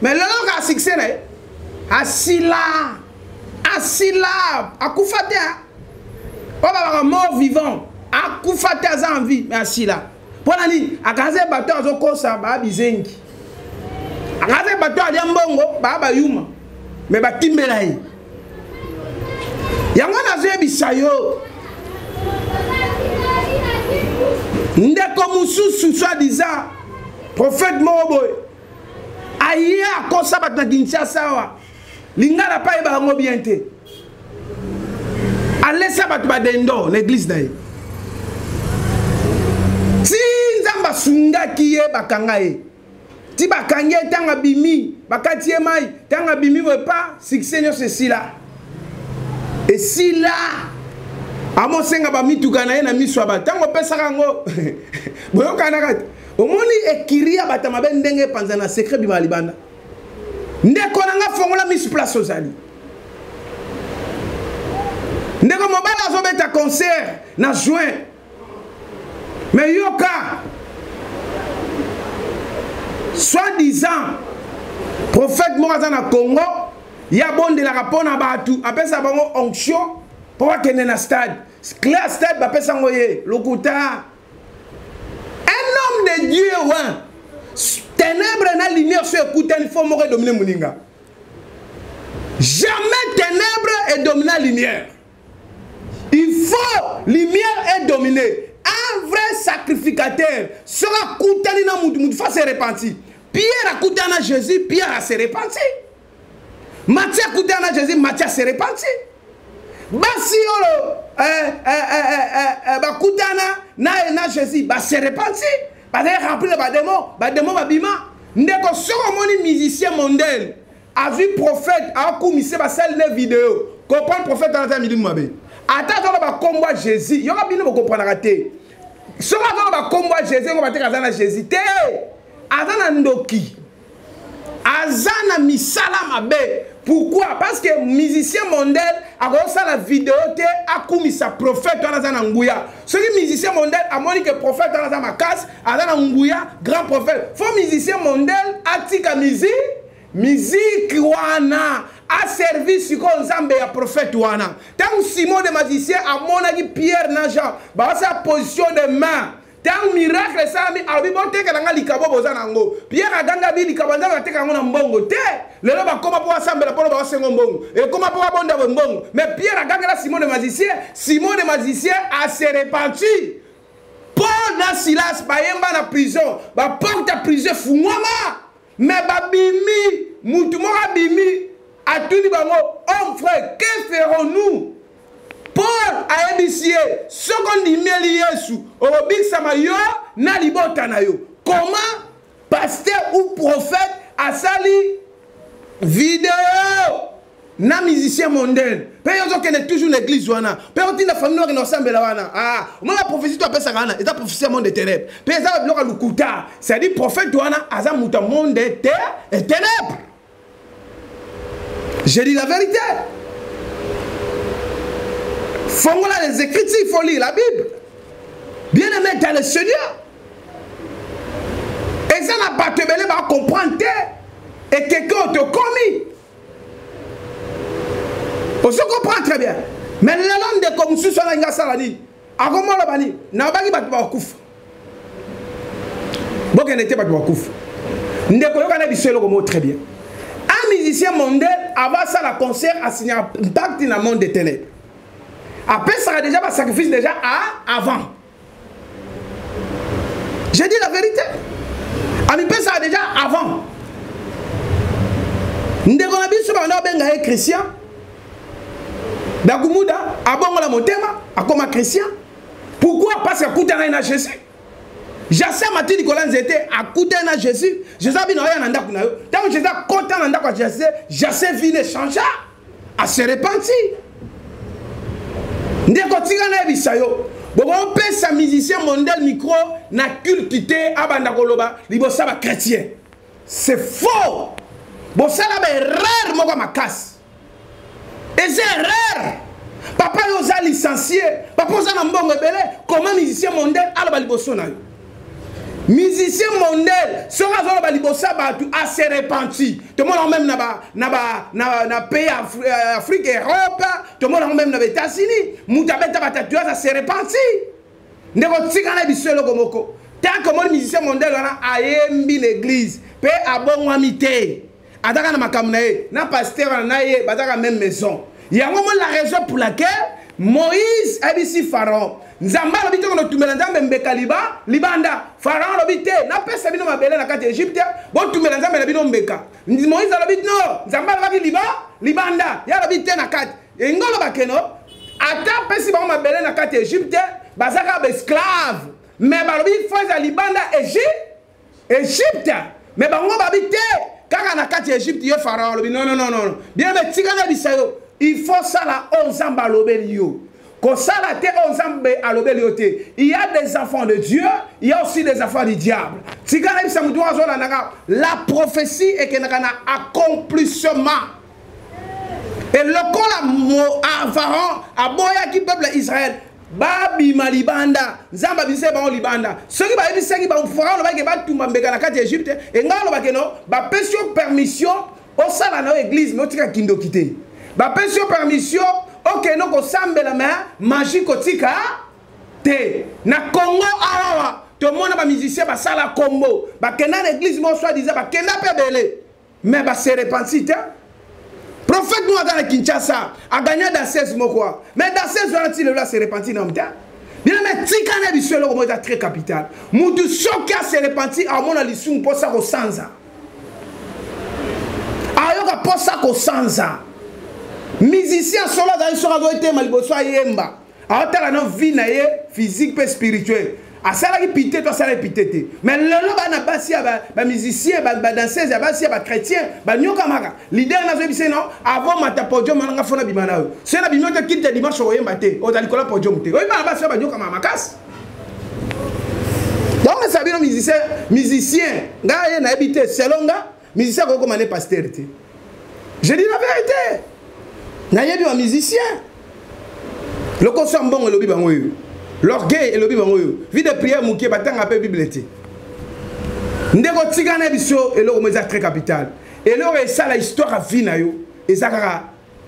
mais lelo kaka succès na ye asila, asila, akufa te. Oyo babaka mort vivant, akufa te, aza en vie mais asila. Mpo na nini? Akanisa ye bato azokosa baa bizengi, akanisa ye bato alia mbongo baa bayuma, me batimbela ye. Yango nazoyebisa yo ndeko mosusu, soit disant prophète moko boye aye akosa bato na Kinshasa awa, lingala mpe ayebaka yango bien te, alesa bato badendo na eglise na ye ti Nzambe asungaki ye, bakanga ye ti bakangi ye. Ntango abimi, bakati ye mai. Ntango abimi boye pa succès nyonso esila, esila. Amosenga bamituka na ye na miso ya bato. Ntango opesaka yango, boyokanaka te. Omoni ekiri ya bato mabe ndenge epanza na secret bima libanda. Ndeko na nga, fongola miso place ozali. Ndeko mobali azobeta concert na juin, mais yoka, soit disant prophète moko aza na Congo, ye abondelaka mpo na bato, apesa bango onction mpo bakende na stade. Clé stade bapesa yango ye, lokuta. Un homme de Dieu, ouais. Ténèbre na lumière so ekutani, fo moko edomine moninga. Jamais ténèbre edomina lumière, il faut lumière edomine. Un vrai sacrificateur, soki akutani na mutu, mutu fa se repenti. Pierre akutani na Jésus, Pierre ase repenti. Matthieu akutani na Jésus, Matthieu ase repenti. Basi oyo eh, eh, eh, eh, bakutana na Jésus, base repenti, bazali rempli na bademo, bademo babima. Ndeko, soki omoni musicien mondele azwi prophète akumise, basali ne video, comprendre prophète wana aza milimo mabe. Ata azoloba bakombo ya Jésus, yoka, bino bokomprenaka te. Soki azoloba bakombo ya Jésus, yango bateka aza na Jésus te, aza na ndoki, aza na misala mabe. Pourquoi? Parce que musicien mondele akosala video te akumisa prophète wana aza na nguya. Soki musicien mondele amoni ke prophète wana aza makasi, aza na nguya, grand prophète, fo musicien mondele atika musique wana, aservi sikoyo Nzambe ya prophète wana. Ntango Simon de magicien amonaki Pierre na Jean basala position de main, ntango miracle esalami, alobi: "Botekela nga likabo boza na yango." Pierre aganga bi: "Likabo Nzambe ateka yango na mbongo te." Lelo bakóma mpo basambela mpona baosengo mbongo, ekóma mpo babonda boye mbongo. Mais Pierre agangela Simon de magicien, Simon de magicien ase repenti. Paul na Silas bayemba na prison, baporte ya prison efungwama, me babimi. Mutu moko abimi, atuni bango: "Homme frère, que ferons-nous?" Paul ayebisi ye: "Soki ondimieli Yesu, okobikisama yo na libota na yo." Comment pasteur ou prophète asali video na musicien mondaine, mpe yo ozokende toujours na église wana, mpe otinda famille okende kosambela wana? Ah, omona prophétie to apesaka wana eza prophétie ya monde de ténèbre, mpe eza biloko ya lokuta. C'est-à-dire prophète wana aza moto ya monde te ténèbre. Je dis la vérité. Fongola les Écritures, il faut lire la Bible, bien aimé dans le Seigneur. Eza na bato ebele bacomprendre te ekeke oyo tokomi. Ozo comprendre très bien. Mais lelo ndeko mosusu alingi asala nini? Akomoloba nini? Nabaki bato bakufa, bokende te, bato bakufa. Ndeko, yoka na biso eloko moko très bien. Un musicien mondain, avant asala concert, asignaka pacte na monde de ténèbres, apesaka déjà basacrifice déjà à avant. Je dis la vérité, amipesaka déjà avant. Ndeko na biso, banda babenga ye Christian. Dakumuda abongola motema akoma Christian. Pourquoi? Parce que akutana na Jésus. Jase amati likolo ya nzete akutani na Jésus. Jésus abina oya na ndako na yo. Ntango Jésus akota na ndako ya Jase, Jase vie ne changea. A se repenti. Ndeko tika nayebisa yo bokopesa musicien mondel micro na culte te abanda koloba liboso ya bachrétien. C'est faux. Bosala ba erreur moko makasi. Eza erreur. Papa yo oza licencié, papa oza na mbongo ebele, comment musicien mondial aloba liboso na yo? Musicien mondial soki azoloba liboso ya bato a se repenti. Tomona yango même na ba na ba na, na pays euh, Afrique, Europe, tomona yango même na ba États-Unis, moto abeta ba tatouage a se repenti. Ndeko tika na biso eloko moko. Tant que omoni musicien mondial wana ayembi na église mpe abongwami te. Ataka na makambo na ye na pasteur wana na ye bazaka même maison. Yango mo la raison pour laquelle Moïse ayebisi Pharaon, Nzambe alobi te kono tumbela Nzambe mbeka liba libanda. Pharaon alobi te napesa bino mabele na kati ya Egypte, botumbela Nzambe na bino mbeka. Moïse alobi no, Nzambe alobaki liba libanda, ye alobi te na kati. Elingi oloba keno ata apesi bango mabele na kati ya Egypte, bazaka ba esclave, mais balobi faut eza libanda Egypte. Egypte, mais bango babi te kaka na kati ya Egypte. Ye Pharaon alobi non non non non. Bien mais tika na bisa yo, il faut sala oyo Nzambe alobeli yo. Kosala te oyo Nzambe alobeli yo te. Il y a des enfants de Dieu, il y a aussi des enfants du diable. Tika na bisa mutu azolandaka la prophétie ekendaka na accomplissement. Et lokola Pharaon aboyaki peuple Israël babima libanda, Nzambe abimisa bango libanda. Soki bayebisaki ba Pharaon alobaki batumba mbeka na kati ya Egypte, e ngai alobaki no, bapesi yo permission osala na yo église mais otika kindoki te. Bapesi yo permission okende kosambela mais magie kotika te. Na Congo awa tomona ba musicien basala kombo, bakenda na église moko soi-disant bakenda mpe ebele, mais ba se repenti te. Prophète nous aza na Kinshasa a gagné danseuse moko, mais danseuse wana ti lelo a se repenti na mta. Bien mais tika na biso eloko moko eza très capital. Mutu soki a se repenti amona lisumu mposa kosanza, ayoka mposa kosanza. Musicien solo azali soki azoetema liboso ayemba, aotala no vie na ye physique pe spirituelle. Asalaki pite to asalaki pite te. Mais lelo bana basi ya ba musicien, ba danseuse ya basi ya ba chrétien, ba nyokamaka. Leader nazo yebisa non, avant mata podium nga fona bima na yo. Soki na bimi te culte dimanche okoyemba te, ozali likolo podium te. Oyebi bana basi ba nyokamaka makasi. Donc ça bino musicien, musicien, nga ye nayebi te selon nga musicien akokoma ne pasteur te. Je dis la vérité. Nayebi ba musicien. Lokoso ya mbongo elobi bango oyo. L'orgueil elobi bango oyo. Vie de prière mokie batanga pe Bible te. Ndeko tika na biso eloko mo eza très capital. Eloko esala histoire ya vie na yo eza kaka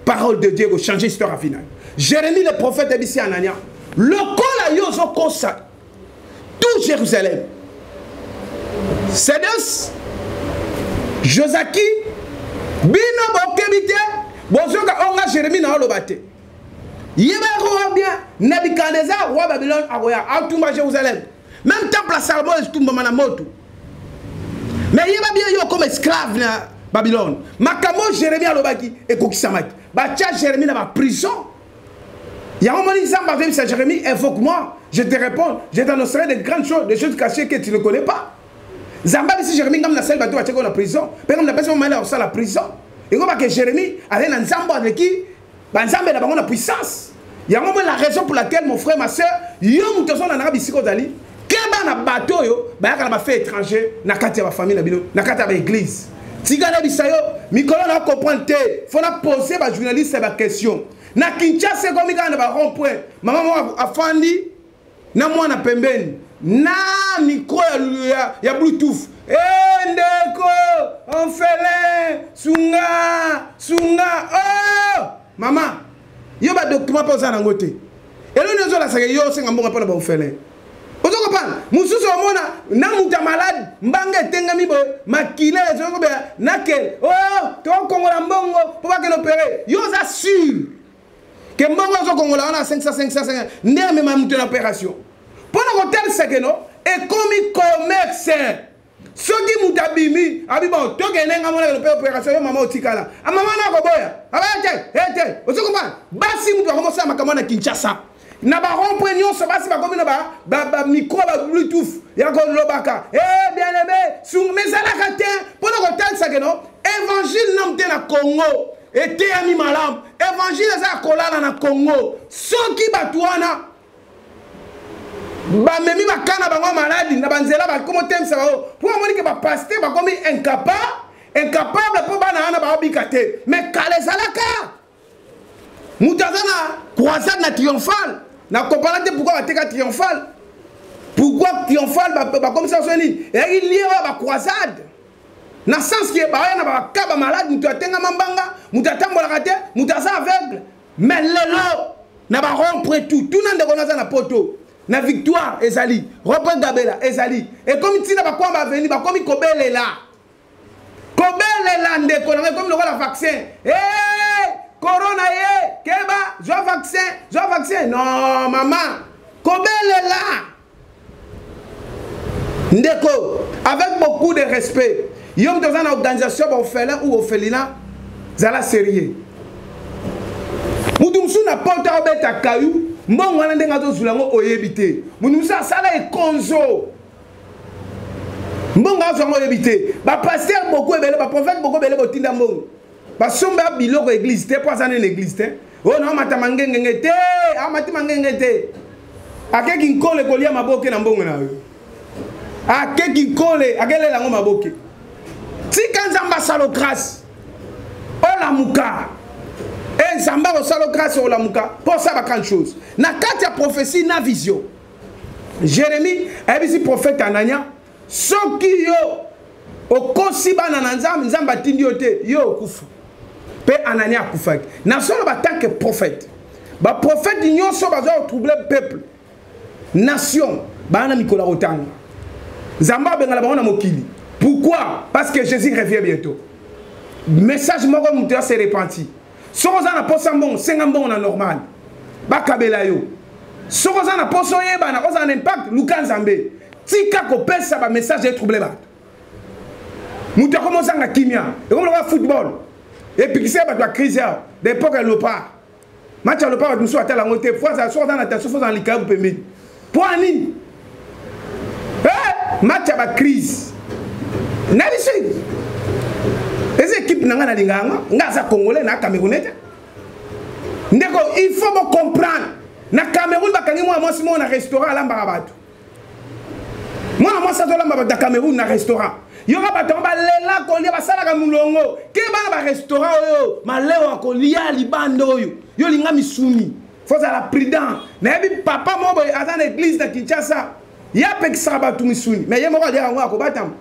parole de Dieu ko changer histoire ya vie na yo. Jérémie le prophète ebisi Anania, lokola yo ozokosa tout Jérusalem. Sedes Josaki bino bokebi te bozoka onga Jérémie na oloba te. Yeba roi bien Nebuchadnezzar roi Babylone akoya atumba Jérusalem. Même temple à Salomon etumbama na moto. Mais yeba bien yo comme esclave na Babylone. Makambo Jérémie alobaki ekokisamaki. Batia Jérémie na ba prison. Yango moni Nzambe azoyebisa Jérémie, invoque-moi, je te réponds, je t'annoncerai de grandes choses, des choses cachées que tu ne connais pas. Nzambe abisi Jérémie ngam na sali bato batiaki na prison, mpe ngam napesi bango mayele ya kosala prison. Ekoba ke Jérémie azali na Nzambe aleki banzambe na bango na puissance. Yango moi la raison pour laquelle mon frère, ma soeur, yo moto ozolandaka bisika ozali, keba na bato oyo bayaka na bafe étranger na kati ya bafamille na bino, na kati ya baeglise. Tika nayebisa yo, mikolo na comprendre te, faut na poser ba journaliste ba question. Na Kinshasa ekomi kaka na ba rond point, mama moko afandi na mwana pembeni na micro ya Bluetooth. Eh, ndeko orphelin, sunga sunga. Oh mama, yo ba document mpe oza nango te. Eloni ozolasaka yo osenga mbongo mpona ba orphelin. Ozo comprendre? Mosusu omona na moto ya malade, mbanga etengami boye, makila ezokobela na kele. Oh, tokongola mbongo mpo bakende opere. Yo oza sûr ke mbongo ozokongola wana 500, 500, 500 nde amema moto na opération. Mpo na kotalisa keno ekomi commerce. Soki moto abimi abi bon, tokende nga mona mpe opération, yo mama otikala. A mama na koboya, abaya te, e te. Ozo comprendre? Basi moto bakomosala makambo na Kinshasa na barond-point nyonso, basi bakomi na bamicro, ba bluetooth ya kolobaka e bien aimé sungu. Mais ezalaka te mpo na kotalisa keno évangile namu te na Congo eteyami malamu. Évangile eza ya kolala na Congo. Soki bato wana bamemi bakana bango maladi na banzela, bakomi otemisa bango mpo bamoni ke bapasteur bakomi incapable mpo bana wana baobika te. Mais kala ezalaka moto aza na croisade na Triomphale. Na comprendre te pourquoi bateka Triomphale, pourquoi Triomphale bakomisa so nini. Eyaki lie oyo bacroisade na sens ke baoya na baka bamalade, moto atengama mbanga, moto atambolaka te, moto aza aveugle. Mais lelo na barond-point tout, tuna ndeko naza na Poto, na Victoire ezali rond-point Gabela, ezali ekomi ntina bakoma baveni, bakomi kobelela kobelela. Ndeko nango ekomi lokola vaccin. Hey, corona ye, keba, zwa vaccin, zwa vaccin. Non mama, kobelela. Ndeko, avec beaucoup de respect, yo moto oza na organisation baorphelin ou orphelinat, zala sérieux. Moto mosusu na Poto aobeta kayu, mbongo wana ndenge azozula yango oyebi te. Moto mosusu asala ekonzo, mbongo azwa yango oyebi te. Bapasteur beaucoup ebele, baprophète beaucoup ebele, botinda mbongo, basomba biloko église te mpo aza nene église te. Oyo naomata mangengenge te, amati mangenge te, akeki nkole kolia maboke na mbongo na yo, akeki nkole, akelela yango maboke. Tika Nzambe asala grâce, olamuka. E Nzambe akosala grâce, olamuka mpo osala ba grande chose na kati ya prophétie na vision. Jérémie ayebisi prophète Anania: soki yo okosi bana na Nzambe, Nzambe atindi yo te, yo okufa. Mpe Anania akufaki. Nazoloba tant que prophète, baprophète nyonso bazwa kotrouble peuple, nation, baa na mikolo ya kotanga. Nzambe abengana bango na mokili. Pourquoi? Parce que Jésus revient bientôt. Message moko, moto ya se repenti. Soki oza na posa mbongo, senga mbongo na normal, bakabela yo. Soki oza na posa oyebana, ozala na impact, luka Nzambe. Tika kopesa bamessage etrouble bato. Moto akomi ozanga kimia, ekomi lokola football epikisa bato ya crise awa d'époque ya Léopard. Match ya Léopard, bato mosusu atala yango te. Fo azala, soki oza na tension, fo ozala na likayabu pembeni. Mpo ya nini? Match ya bacrise na biso eza équipe na ngai, nalinga yango. Ngai aza Congolais na Camerounais te. Ndeko, il faut bocomprendre, na Cameroun bakangi mwana mwasi moko na restaurant, alambaka bato. Mwana mwasi azolamba bato na Cameroun na restaurant. Yoka, bato yango balela kolia, basalaka molongo. Ke bana barestaurant oyo malewa kolia libanda oyo, yo linga misuni, fo ozala prudent. Nayebi papa moko boye aza na église na Kinshasa, ye apekisaka bato misuni, mais ye moko aliaka yango, akobatama.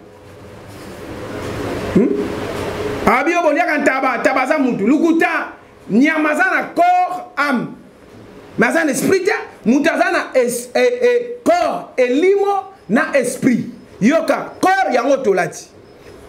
Abi yo boliaka ntaba, ntaba aza mutu lukuta. Nyama aza na corps, âme, mais aza na esprit te. Moto aza na corps, elimo na esprit. Yoka, corps yango tolati,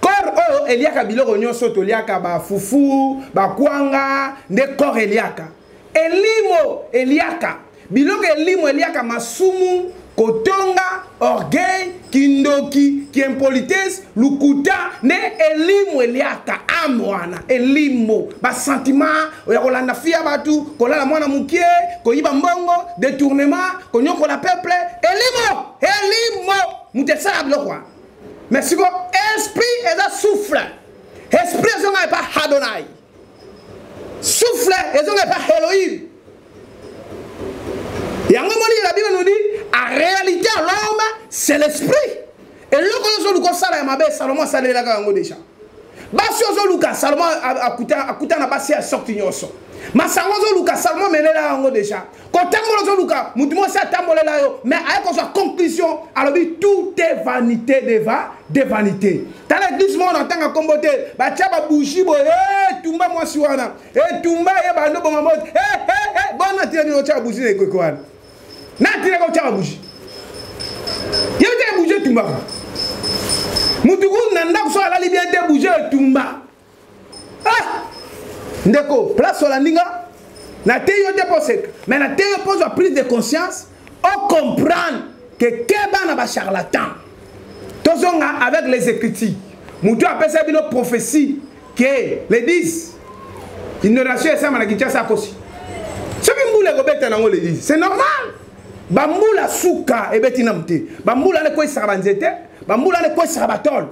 corps oyo eliaka biloko nyonso toliaka, bafufu, bakwanga, nde corps eliaka. Elimo eliaka biloko, elimo eliaka masumu, kotonga, orgueil, kindoki, kiimpolitesse, lukuta, nde elimo eliaka. Ame wana elimo, basentiment ya kolanda fia bato, kolala mwana mokie, koyiba mbongo, détournement, konyokola peuple. Elimo, elimo moto esala biloko wana. Mais siko esprit eza souffle. Esprit ezonga epa Hadonai, souffle ezonga epa Elohim. Yango moni, la Bible nous dit en réalité l'homme, c'est l'esprit. Eloko oyo ozoluka osala ya mabe, Salomo asalelaka yango déjà. Basi ozoluka, Salomo akuta na basi ya sorte nyonso. Masango ozoluka, Salomo amelela yango déjà. Kotambola ozoluka, motu mwasi atambolela yo. Mais aye kozwa conclusion, alobi: tout est vanité de vanité. Tala église moko na ntanga nkombo te, batia babougie boye, etumba mwasi wana, etumba ye, bando bonga moto. Bona tina bino otya babougie na ekeko wana? Na tina ka otya babougie, yebi te bougie etumbaka mutu ku na ndako. So alali bien te, bougie etumba. Ah, ndeko, place olandi nga, nateyi yo te mpo oseka, mais nateyi yo mpo ozwa prise de conscience, ocomprendre ke keba na bacharlatan. Tozonga avec les écritures. Moto apesa bino prophétie que les 10 inondation esama na Kinshasa akosi. Soki mbula ekobeta nango le 10, c'est normal. Bambula suka ebeti na mte. Bambula ne kwesaka banzete, bambula ne kwesaka batole.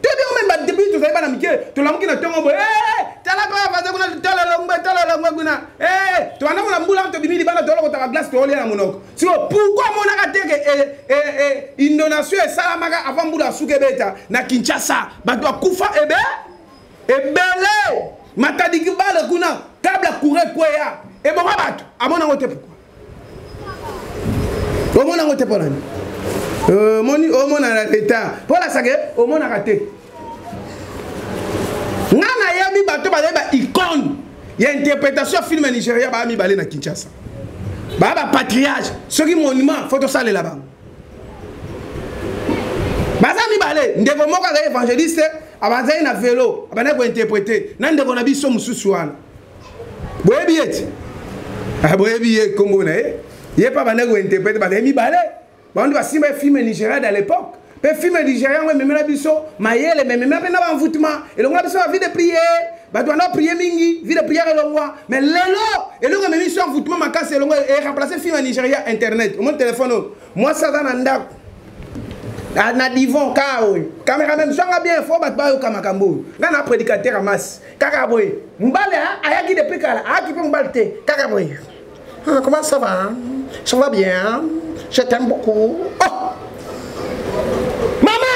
Toyebi yango meme badebut tozali bana mike tolamuki na ntongo boye eh, tala kaka baza kuna tala longwe tala longwe kuna eh, tobanda mona mbula tobimi libanda tolokota baglace tokolia na monoko siko pourkui amonaka te ke eh, inondation esalamaka avant mbula suka ebeta na kinshasa bato bakufa ebe ebele matadi kibale kuna kable ya courant ekweya ebonga bato amona yango te pourkui omona yango te mpo nani euh, omoni omona na leta mpo lasake omonaka te nga nayebi bato bazali ba icone ya interprétation ya film ya nigeria baya mibale na kinshasa baya bapatriage soki monument fo tosalela bango baza mibale ndeko moko azali évangéliste abazali na velo abandaki kointerprete na ndeko na biso mosusu wana boyebi ye ti ah, boyebi ye nkombo na ye ye mpe abandaki kointerprete bazali mibale bango nde basimba ye filme nigeria à l'époque mpe filme nigeria yango ememela biso mayele me ememela mpe na baenvoûtement elongola biso ba vie de prière bato banda prie mingi vie de prière elongwa mais lelo eloko ememi biso envoûtement makasi elongo eremplace filme ya nigeria internet omoni telefone oyo mwasi aza na ndako na divan ka oyo cameraman zwanga bien fo bato bayoka makambo oyo ngai na prédicateur ya masi kaka boye mobali ayaki depuis kala ayaki mpe mobali te kaka boye ah, comment ça va ça va bien je t'aime beaucoup oh mama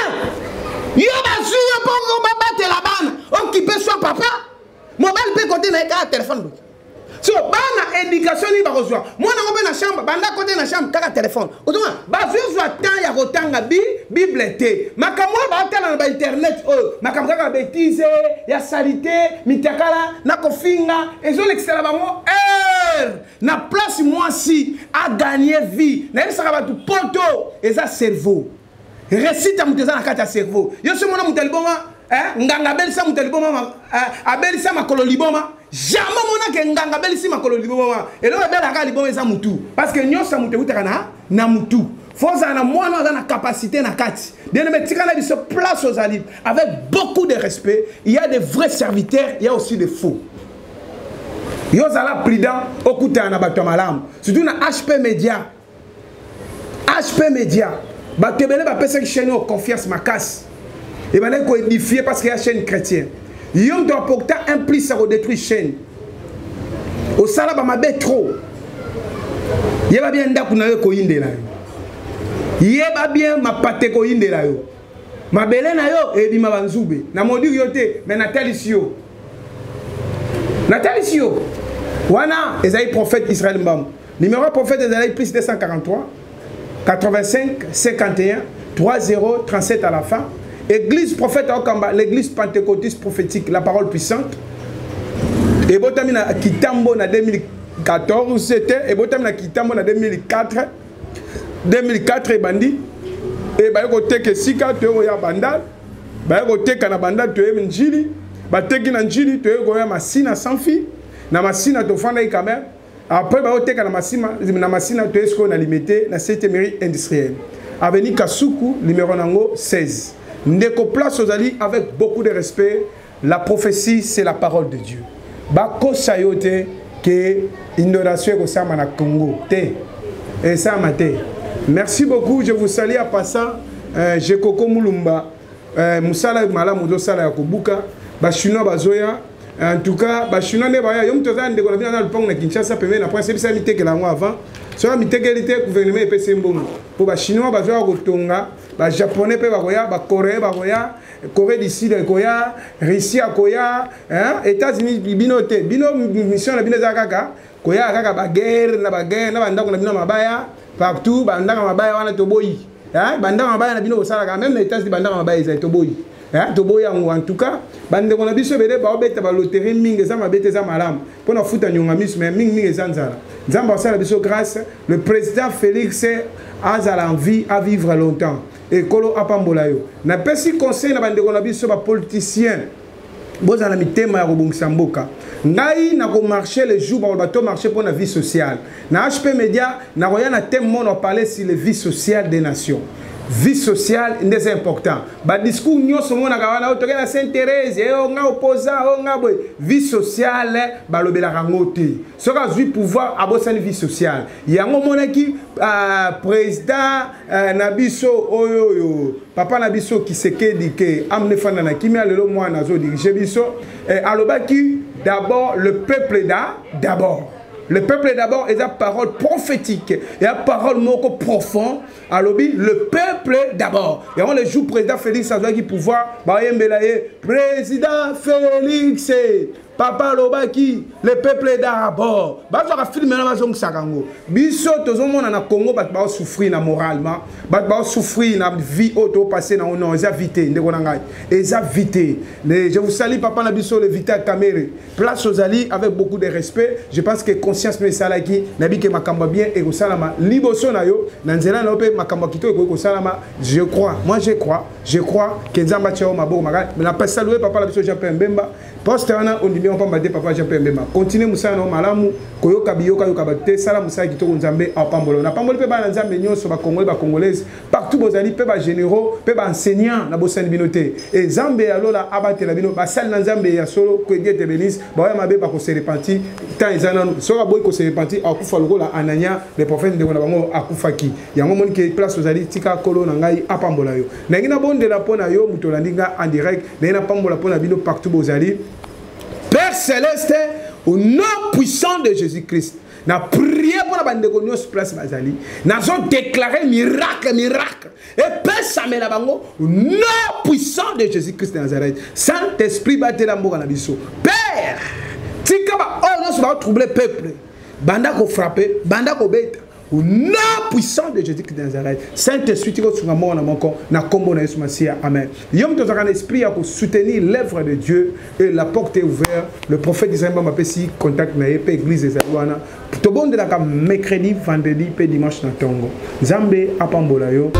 yo bazwi yo mpo babatela bana okipe soin papa mobali mpe kote na ye kaka telefone boye so bana éducation nini bakozwa mwana yango mpe na chambre banda kote na chambre kaka telefone ozomona bazozwa temps ya kotanga bi bible te makambo oyo baotala na bainternet oyo makambo kaka betise ya salite mitakala na kofinga ezolekisela bango heure na place mwasi aganye vie nayebisaka bato poto eza cerveau réussite ya moto eza na kati ya cerveau yo soki mona moto ya liboma eh, nganga abelisa moto ya liboma eh, abelisa makolo liboma jamais omonake nganga abelisi makolo liboma wana eloko ebelaka liboma eza motu parce que nyonso ya moto eutaka na na motu fo ozala na mwana aza na capacité na kati bien aimé tika na biso place ozali avec beaucoup de respect il y a des vrais serviteurs il y a aussi des faux yo ozala prudent okutana na bato ya malamu surtout na hp media hp media bato ebele bapesaki chaîne oyo confiance makasi ebandaki koédifie parce que ya chaîne chrétien yo moto aporta un plus ya kodétruire chaîne osala bamabe trop yeba bien ndako na yo ekoyindela yo yeba bien mapata ekoyindela yo mabele na yo ebima banzube na modire yo te me natalisi yo natalisi yo wana ezali prophète israel mbambo Numéro ya prophète ezalaki plus 243 85 51 30 37 à la fin. Église prophète Okamba, l'église pentecôtiste prophétique, la parole puissante. Ebotami na Kitambo na 2014, c'était ebotami na Kitambo na 2004. 2004 ebandi e baye koteka esika toye koya bandal baye koteka na bandal toye njili bateki na njili toye koya masina sans fil na masina tofandaki quand même après baoteka na masima na masina toye sikoyo na limete na 7e rue industrielle avenue kasuku numéro nango 16 ndeko place ozali avec beaucoup de respect la prophétie c'est la parole de dieu bakosa yo te ke inondation ekosalama na congo te esalama te merci beaucoup je vous salue en passant euh, jekoko mulumba euh, mosala malamu ozosala ya kobuka bachinois bazoya en tout cas bachinois nde baya yo moto aza ndeko na bino aza lupango na kinshasa pembeni na prince ebisa mitekela yango avant soki amitekeli te gouvernement epesi ye mbongo mpo bachinois bazoya kotonga bajaponais mpe bakoya bacoréen bakoya corée du sud ekoya russie akoya états-unis bino te bino mission na bino eza kaka koya kaka baguerre na baguerre na bandako na bino mabaya partout bandako ya mabaya wana toboyi bandako ya mabaya na bino bosalaka meme na états-unis bandako ya mabaya ezali toboyi toboyi yango en tout cas bandeko na biso ebele baobeta baloterie mingi eza mabe te eza malamu mpo na futa nyonga miso mais mingimingi eza nzala nzambe asala biso grâce le président félix azala en vie à vivre longtemps ekolo apambola yo napesi conseil na bandeko na biso bapoliticien bozala na mitema ya kobongisa mboka ngai nakomarche le jour bakoloba to marche mpo na vie sociale na hp media nakoya na thème mono parler sur le vie sociale des nations. Vie sociale nde eza important. Badiscours nyonso omonaka wana, oyo toke na Sainte Thérèse, oyo nga opposant, oyo nga boye, vie sociale balobelaka yango te. Soki azwi pouvoir, abosani vie sociale. Yango omonaki président na biso oyo, oyo papa na biso Kisekedi, ke amne fanda na kimia, lelo mwana azodirige biso, alobaki d'abord le peuple, d'abord le peuple d'abord. Eza parole prophétique, eza parole moko profond. Alobi le peuple d'abord. Yango le jour président Félix azwaki pouvoir, bayembela ye: président Félix, papa alobaki le peuple d'abord. Bazwaka film wana, bazongisaka yango. Biso tozomona na Congo, bato baosouffrir na moralement, bato baosouffrir na vie oyo topasse nango. Non, eza vie te, ndeko na ngai, eza vie te. Je vous salue, papa na biso le Vital Kamerhe, place ozali, avec beaucoup de respect. Je pense que conscience no esalaki, nayebi ke makambo ya bien ekosalama liboso na yo, na nzela na yo, mpe makambo ya kitoko ekoki kosalama. Je crois, moi je crois, je crois ke Nzambe atia yo maboko makasi. Na salue papa na biso Jean Pierre Mbemba. Poste wana ondimi yango pamba te. Papa Jean Pierre Mbemba, continue mosala na yo malamu, koyoka biyokayoka bato te, sala mosala kitoko, Nzambe apambola. Napamboli mpe bana Nzambe nyonso, Bacongolais, Bacongolaise partout bozali, mpe bagénéraux, mpe baenseignant, na bosani bino te. E Nzambe ya lola abatela bino, basali na Nzambe ya solo. Que Dieu te bénisse. Baoya mabe bakose repentir, temps eza nanu. Soki aboyi kose repentir, akufa lokola Anania le prophète, ndeko na bango akufaki. Yango moni ke place ozali, tika Kolo na ngai apambola yo. Ndenge nabondela mpo na yo, moto olandi nga en direct, ndenge napambola mpo na bino partout bozali. Père céleste, au nom puissant de Jésus-Christ, na prie mpo na bandeko nyonso place bazali. Nazodéclare miracle, miracle epesamela bango au nom puissant de Jésus-Christ de Nazareth. Saint Esprit, batela mboka na biso. Père, tika baoyo nyonso baotrouble peuple, banda kofrappe, banda kobeta au nom puissant de Jésus-Christ de Nazareth. Saint-Esprit, tika osunga moko na moko na kombo na Yesu Masiya. Amen. Yo moto ozalaka na esprit ya kosoutenir l'œuvre de Dieu, et la porte est ouverte. Le prophète Israël Mbamba apesi contact na ye, mpe église ezali wana. Tobondelaka mercredi, vendredi mpe dimanche na ntongo. Nzambe apambola yo.